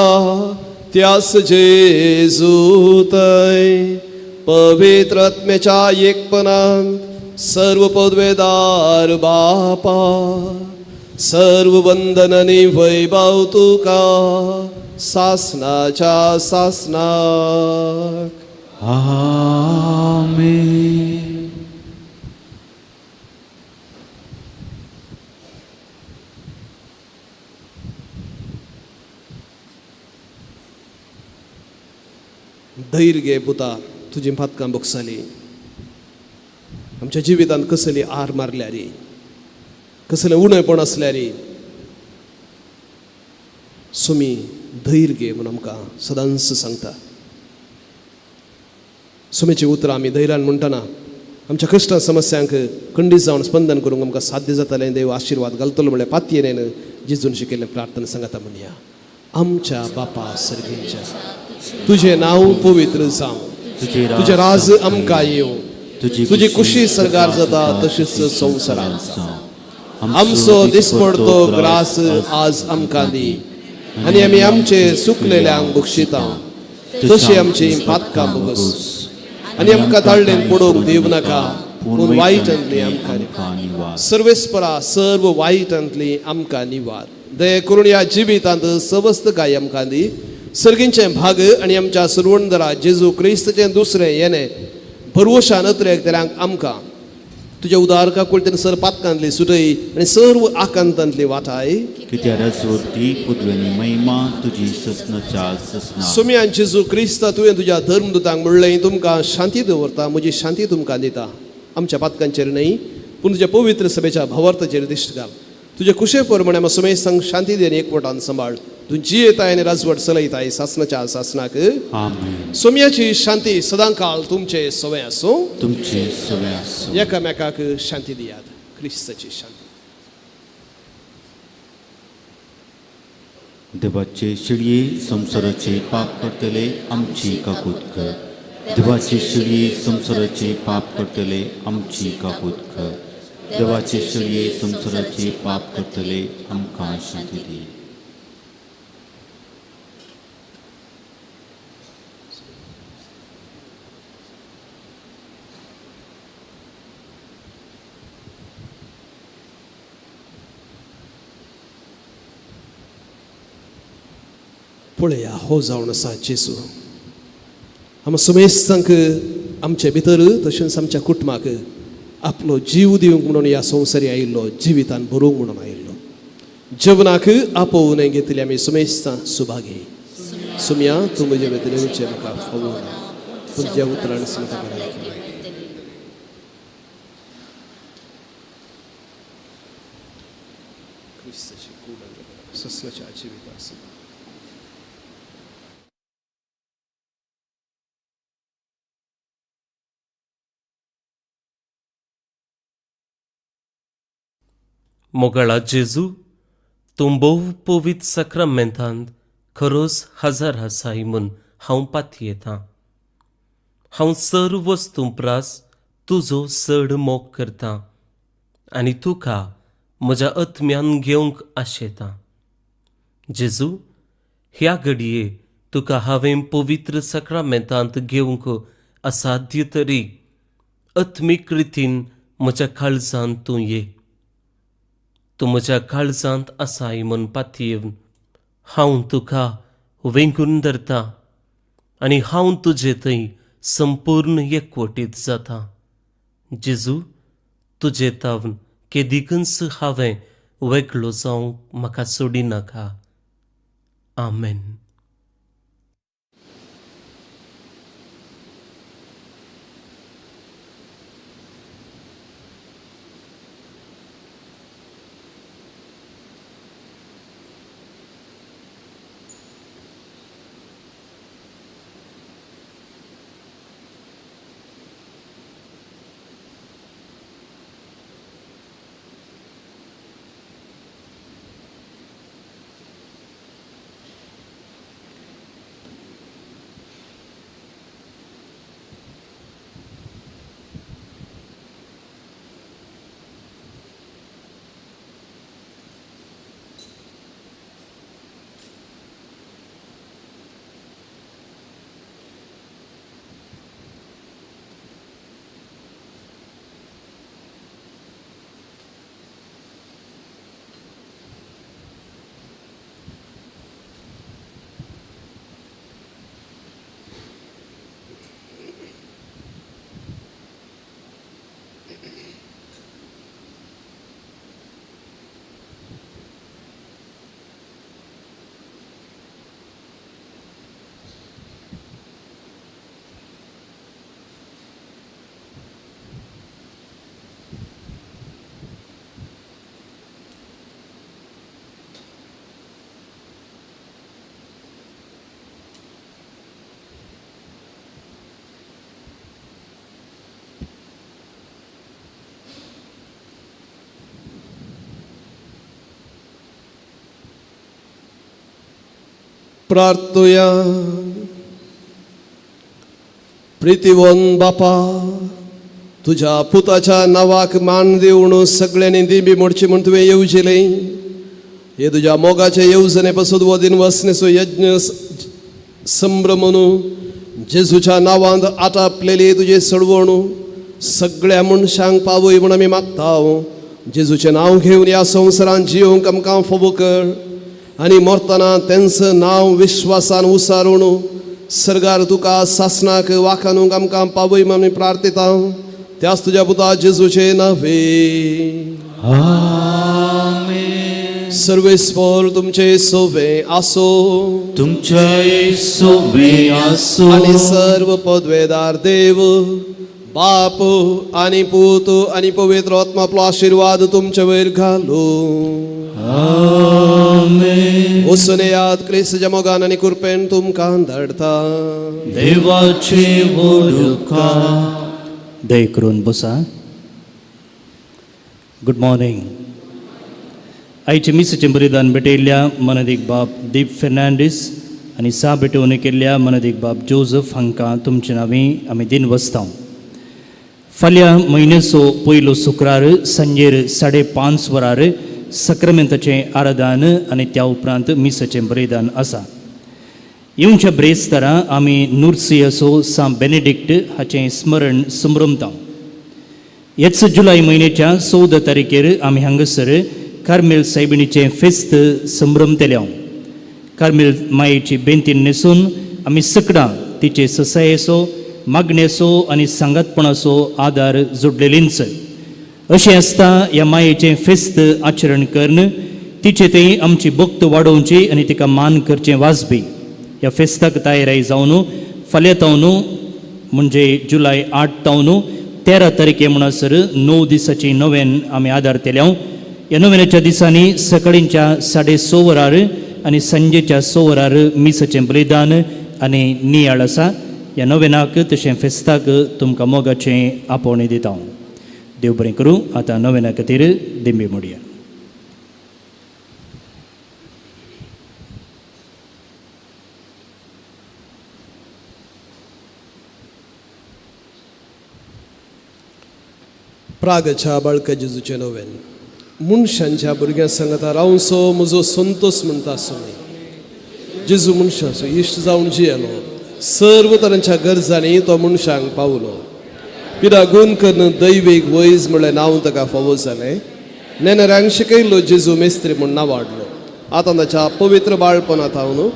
त्यास जेजू तय पवित्र आत्म्याच्या एकपणांत सर्व पदवेदार बापा, सर्व वंदन आनी वैभव तुका सासनाच्या सासनाक. आमेन. धैर्य घे पुता, तुजी पातकां बोगसाली. आमच्या जिवितांत कसली आर मारल्यारी, कसलें उणेपण आसल्यारी, सुमी धैर्य घे म्हूण आमकां सदांच सांगता. सुमीची उतरां आमी धैर्यान म्हणटना आमच्या क्रिस्तांव समस्यांक खंडीत जावन स्पंदन करूंक आमकां साध्य जातलें. देव आशिर्वाद घालतलो म्हळ्यार पातयेन जेजून शिकयल्लें प्रार्थना सांगता म्हणया. आमच्या बापा सर्गींच्या, तुजें नांव पवित्र जावं, तुजें राज आमकां येवं, तुजी कुशी सरकार जाता तशीच संवसारांत जावं. आमचो दिसपडतो ग्रास आज आमकां दी आनी आमी आमचे सुकलेल्यांक बक्षिता तशी आमची पातकां बोगस आनी आमकां ताळ्ळेन पडोवंक दिवं नाका, पूण वायटांतली आमकां निवार. सर्वेस्परा सर्व वायटांतली आमकां निवार. दया करून ह्या जिवितांत सवस्त गाय आमकां दी. सर्गींचें भाग आनी आमच्या सुरवणदरा जेजू क्रिस्तचें दुसरें येणें भरवशान अत्रेक आमकां तुज्या उदार काकुळतेन सर पातकांतली सुटय आनी सर्व आकांतांतली वाटाय. कित्या राजवटी पुदवेनी महिमा तुजी ससनाच्या ससना. सोम्यान जेजू क्रिस्ता तुवें तुज्या धर्मदूतांक म्हणलें, तुमकां शांती दवरता, म्हजी शांती तुमकां दिता. आमच्या पातकांचेर न्हय पूण तुज्या पवित्र सभेच्या भावार्थाचेर दिश्ट घाल. तुज्या कुशे प्रमाणे आमकां सुमेस्तांक शांती दी आनी एकवटान सांबाळ. तूं जियेताय आनी राजवट चलयताय सासनाच्या सासनाक. आमेन. सोम्याची शांती सदांकाळ तुमचे सवय आसूं. तुमचे सगळे आसूं. एकामेकाक शांती दियात, क्रिस्ताची शांती. देवाचे शिळये संवसाराचे पाप करतले आमची काकूत कर. देवाचे शिळये संवसाराचे पाप करतले आमची काकूत कर. देवाचे शिळये संवसाराचे पाप करतले आमकां शांती दी. पळया हो जावन आसा जेजू आमकां सुमेस्तांक आमचे भितर तशेंच आमच्या कुटुंबाक आपलो जीव दिवंक म्हणून ह्या संवसारी आयिल्लो, जिवितान बरोवंक म्हणून आयिल्लो. जेवणाक आपोवन घेतली आमी सुमेस्तां सुभागी. सुमया तूं म्हजे भितर येवचें म्हाका फावो ना, पूण तुज्या उतरान म्हाका बरें. क्रिस्ताची कूड सस्नाच्या जिविता आसा. मोगाळा जेजू, तूं भोव पवित्र साक्रामेंतांत खरोच हजार आसाय म्हूण हांव पातयेतां. हांव सर्व वस्तूं प्रास तुजो चड मोग करतां आनी तुका म्हज्या आत्म्यान घेवंक आशेतां. जेजू, ह्या घडये तुका हांवें पवित्र साक्रामेंतांत घेवंक असाध्य तरी आत्मीक रितीन म्हज्या काळजांत तूं ये. तूं म्हज्या काळजांत आसाय म्हूण पातयेवन हांव तुका वेंगून धरता आनी हांव तुजे थंय संपूर्ण एकवटीत जाता. जेजू, तुजे तावन केदिकूच हांवें वेगळो जावंक म्हाका सोडिनाका. आमेन. प्रार्थुया. प्रितीवन बापा, तुज्या पुताच्या नांवाक मान दिवन सगळ्यांनी दिंबी मोडची म्हूण तुवें येवजिलें. हे तुज्या मोगाचे येवजणे पासून हो दिनवासनेचो यज्ञ संभ्रमून जेजूच्या नांवांत आटापलेली तुजे सडवण सगळ्या मनशांक पावय म्हूण आमी मागता. जेजूचें नांव घेवन ह्या संवसारांत जियोवंक आमकां फावो कर आनी मरतना तेंच नांव विश्वासान उसारून सर्गार तुका सासणाक वाखाणूंक आमकां पावय म्हूण आमी प्रार्थता, त्याच तुज्या पुता जेजूचे नावे. सर्वेस्पर तुमचे सोवे आसो. तुमच्याय सोबे आसो. आनी सर्व पदवेदार देव बाप आनी पूत आनी पवित्र आत्मा आपलो आशिर्वाद तुमचे वयर घालू. वचून येयात, क्रिस्ताच्या मोगान आनी कृपेन तुमकां धाडटा. देवाचे वडुका. दय करून बसा. Good morning. आयचे मिसाचें बलिदान भेटयल्ल्या मनदीक बाब दीप फेर्नांडीस आनी सा भेटवणी केल्ल्या मनदीक बाब जोजफ हांकां तुमचे नांवी आमी दिन वसता. फाल्यां म्हयन्याचो पयलो शुक्रार सांजेर 5:30 वरार सक्रामेंताचें आराधन आनी त्या उपरांत मिसाचें बलिदान आसा. येवच्या ब्रेस्तारा आमी नुर्सियाचो सां बेनेडिक्ट हाचें स्मरण संभ्रमता. हेच जुलय म्हयन्याच्या 14 तारखेर आमी हांगासर कार्मेल सायबिणीचें फेस्त संभ्रमतले. कार्मेल मायेची बेंतीन न्हेसून आमी सकडां तिचे ससायेचो, मागणेचो आनी सांगातपणाचो आदार जोडलेलींच. अशें आसता ह्या मायेचें फेस्त आचरण करून तिचे थंय आमची भक्त वाडोवची आनी तिका मान करचें वाजबी. ह्या फेस्ताक तयारी जावन फाल्यां तावन म्हणजे जुलय 8 तावन 13 तारखे म्हणसर 9 दिसाची नवेन आमी आदार केल्या. ह्या नवेनाच्या दिसांनी सकाळींच्या 6:30 वरार आनी सांजेच्या 6 वरार मिसाचें बलिदान आनी नियाळ आसा. ह्या नवेनाक तशें फेस्ताक तुमकां मोगाचें आपोवणें दिता. देव बरें करूं. आतां नवेना खातीर दिंबी मोडया. प्रागच्या बाळका जेजूचें नवेन. मनशांच्या भुरग्यां सांगता रावसो म्हजो संतोस म्हणटा आसूं. जेजू मनशाचो इश्ट जावन जियेलो, सर्व तरांच्या गरजांनी तो मनशांक पावलो. पिरा गुण करून दैवीक वैज म्हणलें नांव ताका फावो जालें. नेनेरांक शिकयलो जेजू मेस्त्री म्हूण नांवाडलो. आतां ताच्या पवित्र बाळपणांत हांव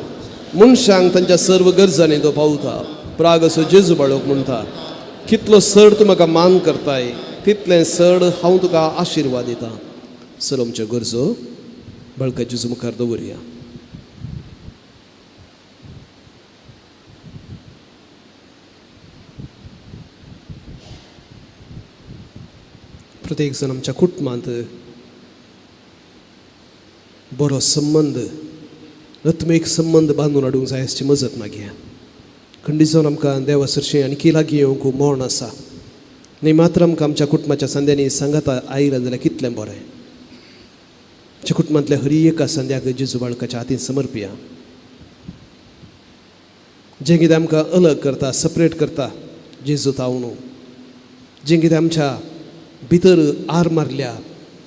मनशांक तांच्या सर्व गरजांनी तो पावता. प्राग असो जेजू बाळक म्हणटा, कितलो सड तूं म्हाका मान करताय तितलें सड हांव तुका आशिर्वाद दिता. सर आमच्यो गरजो बाळका जेजू मुखार दवरया. प्रत्येक जण आमच्या कुटुंबांत बरो संबंद, आत्मीक संबंद बांदून हाडूंक जाय हाची मजत मागया. खंडीत जावन आमकां देवा सरशीं आनी लागीं येवंक मोण आसा. न्ही मात्र आमकां आमच्या कुटुंबाच्या संद्यांनी सांगाता आयला जाल्यार कितलें बरें. आमच्या कुटुंबांतल्या हरी एका संद्याक जेजू बाळकाच्या हातीन समर्पिया. जें कितें आमकां अलग करता, सपरेट करता जेजू तावणू, जें कितें आमच्या भितर आर मारल्या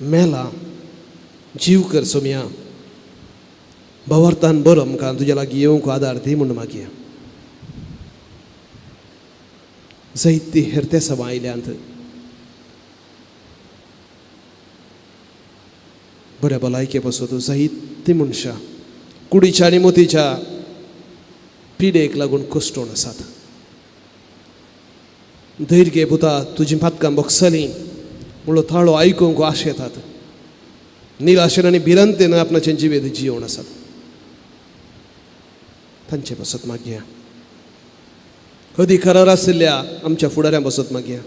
मेला जीव कर सोमया. भावार्थान बरो आमकां तुज्या लागीं येवंक आदार दी म्हूण मागया. जायती हेरतेसांवां आयल्यांत, बऱ्या भलायके पासत जायतीं मनशां कुडीच्या आनी मोतीच्या पिडेक लागून कश्टोण आसात. धैर्य घे पुता, तुजीं पातकां भोगसलीं म्हणलो थाळो आयकूंक आश येतात. निराशेन आनी भिरांतेन आपणाचें जिवेत जियोवन आसात. तांचे पासत मागया. अधिकारार आशिल्ल्या आमच्या फुडाऱ्यां पासत मागया.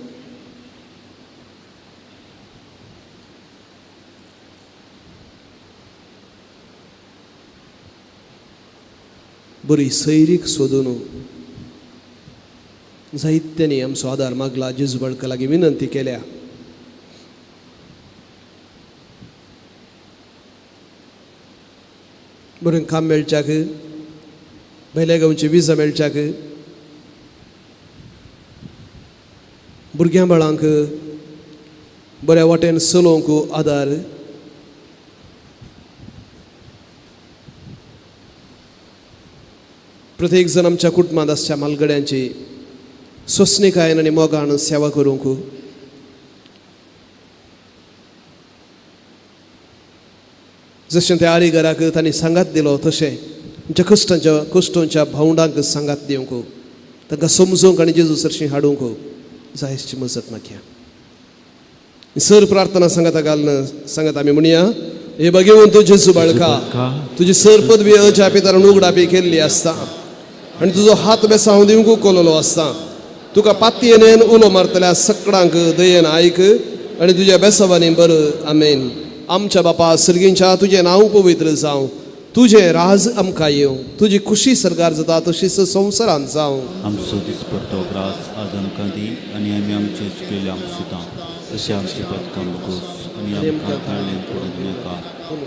बरी सैरीक सोदून जायत्यांनी आमचो आदार मागला, जेजू बाळका लागीं विनंती केल्या. बरें काम मेळच्याक, भायल्या गांवची विजा मेळच्याक, भुरग्यां बाळांक बऱ्या वाटेन चलोवंक आदार, प्रत्येक जण आमच्या कुटुंबांत आसच्या म्हालगड्यांची सोंसणीकायेन आनी मोगान सेवा करूंक, जशें त्या आरीगराक तांणी सांगात दिलो तशें आमच्या कश्टांच्या भावंडांक सांगात दिवंक, तांकां समजूंक आनी जेजू सरशी हाडूंक जायची मजत मागया. सर प्रार्थना सांगाता घालून सांगात आमी म्हणया, हे बघेवन तूं जेजू बाळका, तुजी सर पदवी अजापितार उगडापी केल्ली आसता आनी तुजो हात बेसांव दिवंक कोलोलो आसता. तुका पातयेन उलो मारतल्या सकडांक दयेन आयक आनी तुज्या बेसावांनी बरं. आमेन. आमच्या बापा सर्गींच्या, तुजें नांव पवित्र जावं, तुजें राज आमकां येवं, तुजी खुशी सरकार जाता तशीच संवसारांत जावं. आमचो दिसपट्टो ग्रास आज आमकां दी आनी आमी आमचे चुकलेले आमकां तशें आमचे पदकां मुगोस आनी आमकां ताळ्यान पडूंक नाका,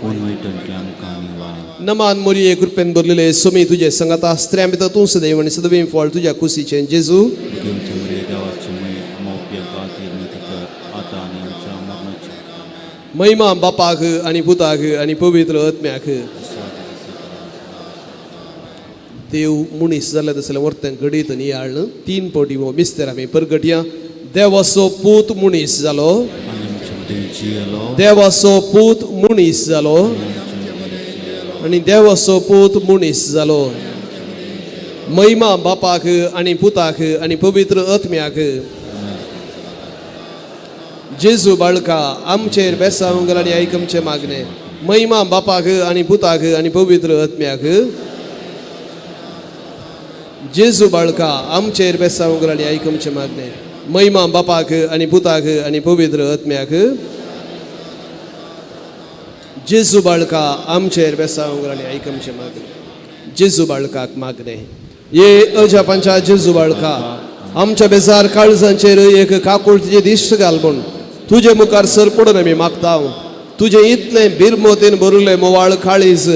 पूण वयटंतले आमकां निवार. नमान मोरये, कृपेन भरलेले, सोमी तुजे संगाता, स्त्रियां भितर तूं सदैव आनी सदैव फळ तुज्या कुशीचें जेजू. देवचे मरे देवाचे मय मोप्या खातीर न्हय कर आतां आनी आमच्या मरणाचे. महिमा बापाक आनी पुताक आनी पवित्र आत्म्याक. देव मनीस जाल्ले तसलें वर्तें घडीत नियाळ्ळ तीन पटी हो मिस्तेर आमी परगटया. देवाचो पूत मनीस जालो, आनी आमच्या मदें जियेलो, देवाचो पूत मनीस जालो आनी देवाचो पूत मनीस जालो. महिमा बापाक आनी पुताक आनी पवित्र आत्म्याक. जेजू बाळका, आमचेर बेसावंक आनी आयक आमचें मागणें. महिमा बापाक आनी पुताक आनी पवित्र आत्म्याक. जेजू बाळका, आमचेर बेसावंक आनी आयक आमचें मागणें. महिमा बापाक आनी पुताक आनी पवित्र आत्म्याक. जेजू बाळका, आमचेर बेसावंक आनी आयक आमचें मागणें. जेजू बाळकाक मागणें. ये अजापांच्या जेजू बाळका, आमच्या बेजार काळजांचेर एक काकुळतीचे दिश्ट घाल म्हूण तुजे मुखार सर पडून आमी मागता. तुजें इतलें बिरमोतीन भरिल्लें मोवाळ काळीज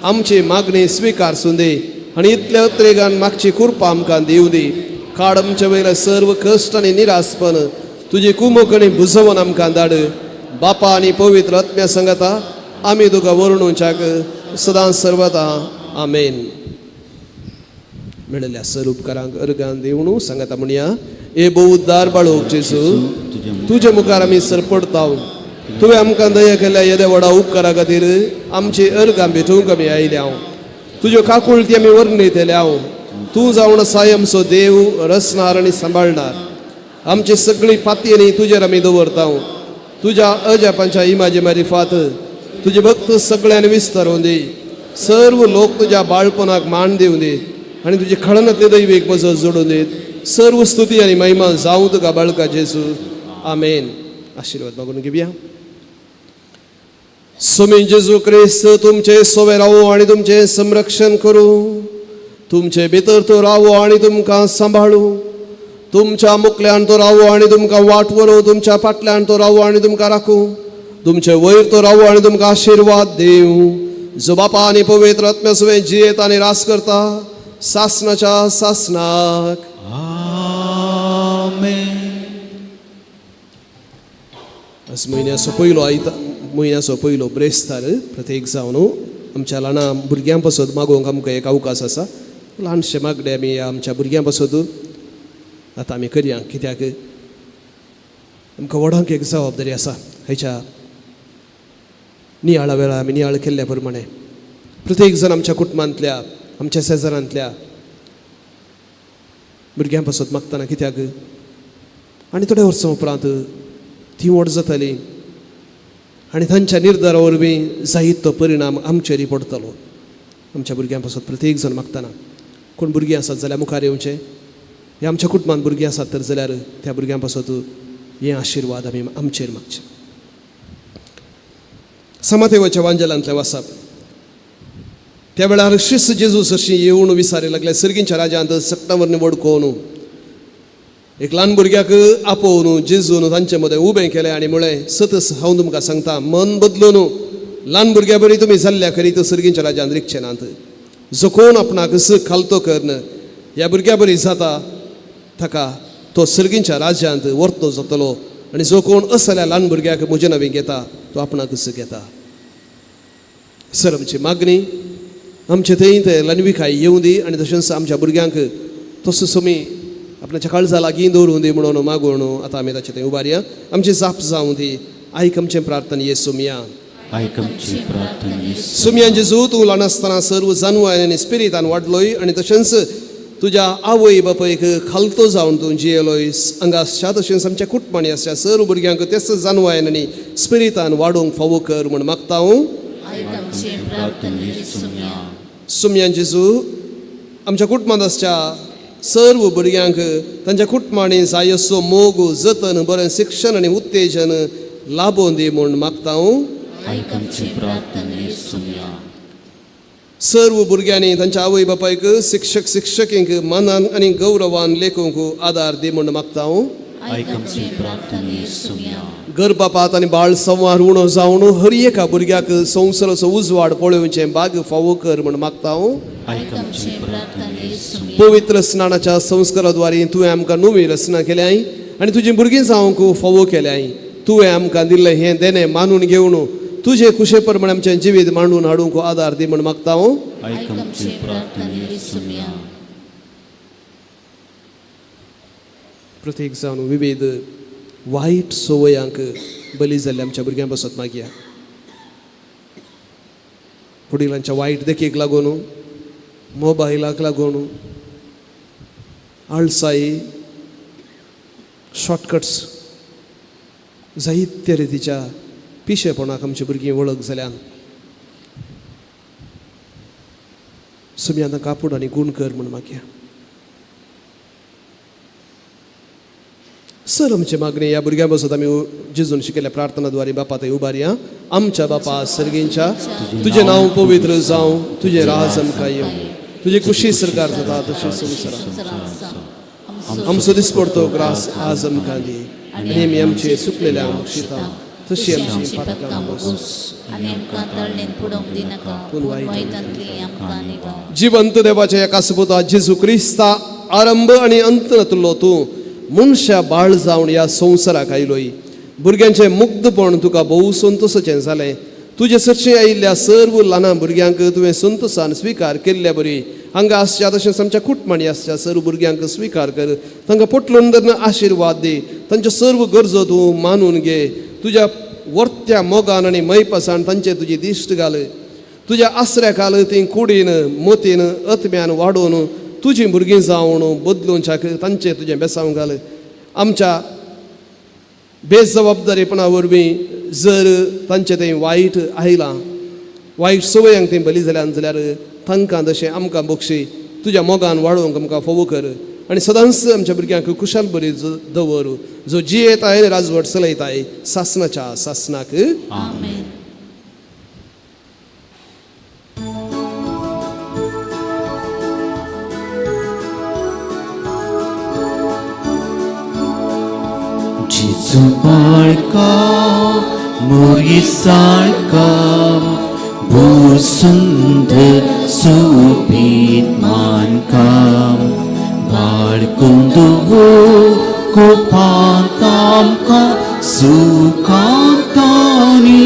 आमची मागणी स्विकार सुंदी आनी इतल्या उतरेगान मागची कृपा आमकां दिवं दी. काड आमचे वयले सर्व कश्ट आनी निरासपण, तुजी कुमक आनी बुजोवन आमकां धाड. बापा आनी पवित्र आत्म्या संगता आमी तुका वर्णुच्याक सदां सर्वता. आमेन. मेळिल्ल्या सर उपकारांक अर्गान दिवणू सांगता म्हणया, ए भोव उद्दार बाळोवक जेजू, तुजे मुखार आमी सर पडता. तुवें आमकां दया केल्या येद्या व्हडा उपकारा खातीर आमची अर्गां भेटोवंक आमी आयल्या. तुज्यो काकुळती आमी वर्णयतल्या. तूं जावन आसाय आमचो देव, रचणार आनी सांबाळणार. आमची सगळी पातयेनी तुजेर आमी दवरता. तुज्या अजापांच्या इमाजी मारिफात तुजे भक्त सगळ्यांनी विस्तारून दी. सर्व लोक तुज्या बाळपणाक मान दिवं दी आनी तुजे खळनांतले दैवीक मजत जोडून दीत. सर्व स्तुती आनी महिमा जावं तुका बाळका जेजू. आमेन. आशिर्वाद मागून घेवया. स्वामी जेजू क्रिस्त तुमचे सोवे रावो आनी तुमचें संरक्षण करूं. तुमचे भितर तो रावो आनी तुमकां सांबाळूं. तुमच्या मुखल्यान तो रावो आनी तुमकां वाट व्हरूं. तुमच्या फाटल्यान तो रावो आनी तुमकां राखूं. तुमचे वयर तो रावो आनी तुमकां आशिर्वाद दिवं. जो बापा आनी पवित्र आत्म्या सुवें जियेत आनी रास करता सासनाच्या सासनाक. आमेन. आज म्हयन्याचो पयलो आयता, म्हयन्याचो पयलो ब्रेस्तार. प्रत्येक जावन आमच्या ल्हान भुरग्यां पासत मागोवंक आमकां एक अवकाश आसा. ल्हानशे मागणे आमी आमच्या भुरग्यां पासत आतां आमी करया, कित्याक आमकां व्हडांक एक जबाबदारी आसा. हेच्या नियाळा वेळार आमी नियाळ केल्ल्या प्रमाणे प्रत्येक जाण आमच्या कुटुंबांतल्या, आमच्या शेजारांतल्या भुरग्यां पासत मागतना, कित्याक आनी थोड्या वर्सां उपरांत ती व्हड जाताली आनी तांच्या निर्धारा वरवीं जायत तो परिणाम आमचेरय पडटलो. आमच्या भुरग्यां पासत प्रत्येक जाण मागतना कोण भुरगीं आसात जाल्यार मुखार येवचें. हे आमच्या कुटुंबांत भुरगीं आसात तर जाल्यार त्या भुरग्यां पासत हे आशिर्वाद आमी आमचेर मागचे. समातेवाच्या वांजेलांतलें वाचप. त्या वेळार शिस्त जेजू सरशी येवन विसारी लागले, सर्गींच्या राजांत सक्तावर निवड कोण. एक ल्हान भुरग्याक आपोवन जेजून तांचे मदें उबें केलें आनी म्हळें, सतस हांव तुमकां सांगता, मन बदलून ल्हान भुरग्या बरी तुमी जाल्ल्या खरी तर सर्गींच्या राजान रिगचे नात. जो कोण आपणाक खालतो करून ह्या भुरग्या बरी जाता ताका तो सर्गींच्या राज्यांत वर्तो जातलो आनी जो कोण असल्या ल्हान भुरग्याक म्हजे नवी घेता तो आपणाकच घेता. सर आमची मागणी आमचे थंय ते ल्हानविकाय येवं दी आनी तशेंच आमच्या भुरग्यांक तसो समी आपणाच्या काळजा लागीं दवरूं दी म्हणून मागून आतां आमी ताचे थंय उबारया. आमची जाप जावं दी. आयक आमचें प्रार्थना ये सुमया. आयक आमची प्रार्थना. सुमयान जेजू तूं ल्हान आसतना सर्व जानवाय आनी स्पिरितान वाडलोय आनी तशेंच तुज्या आवय बापायक खालतो जावन तूं जियेलोय. हांगा आसच्या तशेंच आमच्या कुटुंबांनी आसच्या सर्व भुरग्यांक तेच जानवायन आनी स्पिरितान वाडोवंक फावो कर म्हूण मागता हांव. सुमयान जेजू आमच्या कुटुंबांत आसच्या सर्व भुरग्यांक तांच्या कुटुंबांनी जाय असो मोग जतन बरें शिक्षण आनी उत्तेजन लाबोवन दी म्हूण मागता हांव. सर्व भुरग्यांनी तांच्या आवय बापायक शिक्षक शिक्षकींक मानान आनी गौरवान लेखूंक आदार दी म्हूण मागता हांव. गर्भपात आनी बाळ संवार उणो जावन हर एका भुरग्याक संवसाराचो उजवाड पळोवचें भाग फावो कर म्हूण मागता हांव. पवित्र स्नानाच्या संस्काराद्वारे तुवें आमकां नवी रचना केल्याय आनी तुजी भुरगीं जावंक फावो केल्याय. तुवें आमकां दिल्लें हें देणें मानून घेवन तुजे कुशे प्रमाणे आमचें जिवीत मांडून हाडूंक आदार दी म्हूण मागता हांव. प्रत्येक जावन विविध वायट संवयांक बली जाल्ल्या आमच्या भुरग्यां बसत मागया. वडिलांच्या वायट देखीक लागून, मोबायलाक लागून, आळसाय, शॉर्टकट्स जायते रितीच्या पिशेपणाक आमची भुरगीं वळख जाल्यान सुमी आतां कापूड आनी गूण कर म्हूण मागया. सर आमचे मागणी ह्या भुरग्यां बसत आमी जेजून शिकयल्ल्या प्रार्थना द्वारे बापा थंय उबारया. आमच्या बापा सर्गींच्या, तुजें नांव पवित्र जावं, तुजें राज आमकां येवं, तुजी कुशी सरकार जाता तशी संवसारांत. आमचो दिसपडतो ग्रास आज आमकां दी आनी आमी आमचे सुकलेल्या बक्षिता तशी आमची पातकां बस. जिवंत देवाच्या एका सुपुता जेजू क्रिस्ता आरंभ आनी अंत नातलो तूं मनशा बाळ जावन ह्या संवसाराक आयलोय. भुरग्यांचें मुग्धपण तुका भोव संतोसाचें जालें. तुजे सरशी आयिल्ल्या सर्व ल्हान भुरग्यांक तुवें संतोसान स्विकार केल्ल्या बरी हांगा आसच्या तशेंच आमच्या कुटुंबांनी आसच्या सर्व भुरग्यांक स्विकार कर. तांकां पोटलून धरून आशिर्वाद दी. तांच्यो सर्व गरजो तूं मानून घे. तुज्या वर्त्या मोगान आनी मैपासान तांचे तुजी दिश्ट घाल. तुज्या आसऱ्या घाल ती कुडीन मोतीन अत्म्यान वाडोवन तुजीं भुरगीं जावन बदलूनच्याक तांचें तुजें बेसांव घाल. आमच्या बेजबाबदारीपणा वरवीं जर तांचें तें वायट आयलां, वायट संवयांक तीं बली जाल्यान जाल्यार तांकां तशें आमकां बक्षी तुज्या मोगान वाडोवंक आमकां फावो कर आनी सदांच आमच्या भुरग्यांक कुशाल बरी दवर. जो जियेताय आनी राजवट चलयताय सासनाच्या सासनाक. आमेन. जेजू बाळका मोरी साळका भोव सुंदर सोबीत मानका बाळकुंदवो कोपांत आमकां सुखांत आनी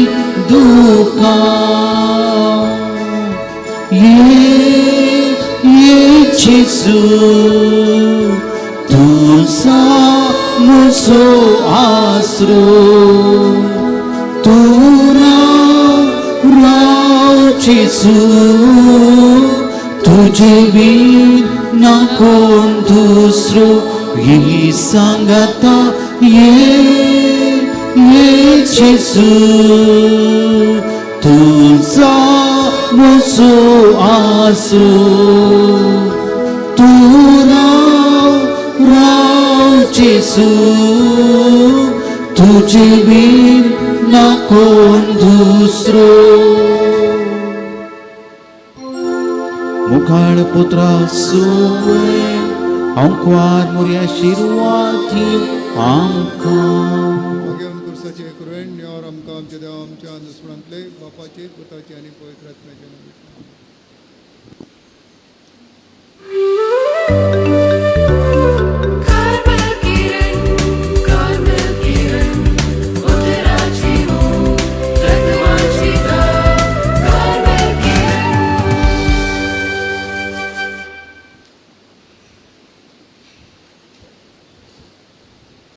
दुखांत. ये ये जेजू तुझा म्हजो आसरो, तूं राव राव जेजू, तुजे बीन ना कोण दुसरो. ही सांगता ये ये जेजू तुझा म्हजो आसरो, तूं राव राव जेजू, तुजे बीन ना कोण दुसरो. मुखाळ पुत्रा सुवे अंकवार मोरया आशिर्वादी आमकां. मागीर कुर्साचे कुरवेण निवार आमकां आमच्या देवा आमच्या दुस्मणांतले बापाचे पुताचे आनी पवित्र आत्म्याचे नांव.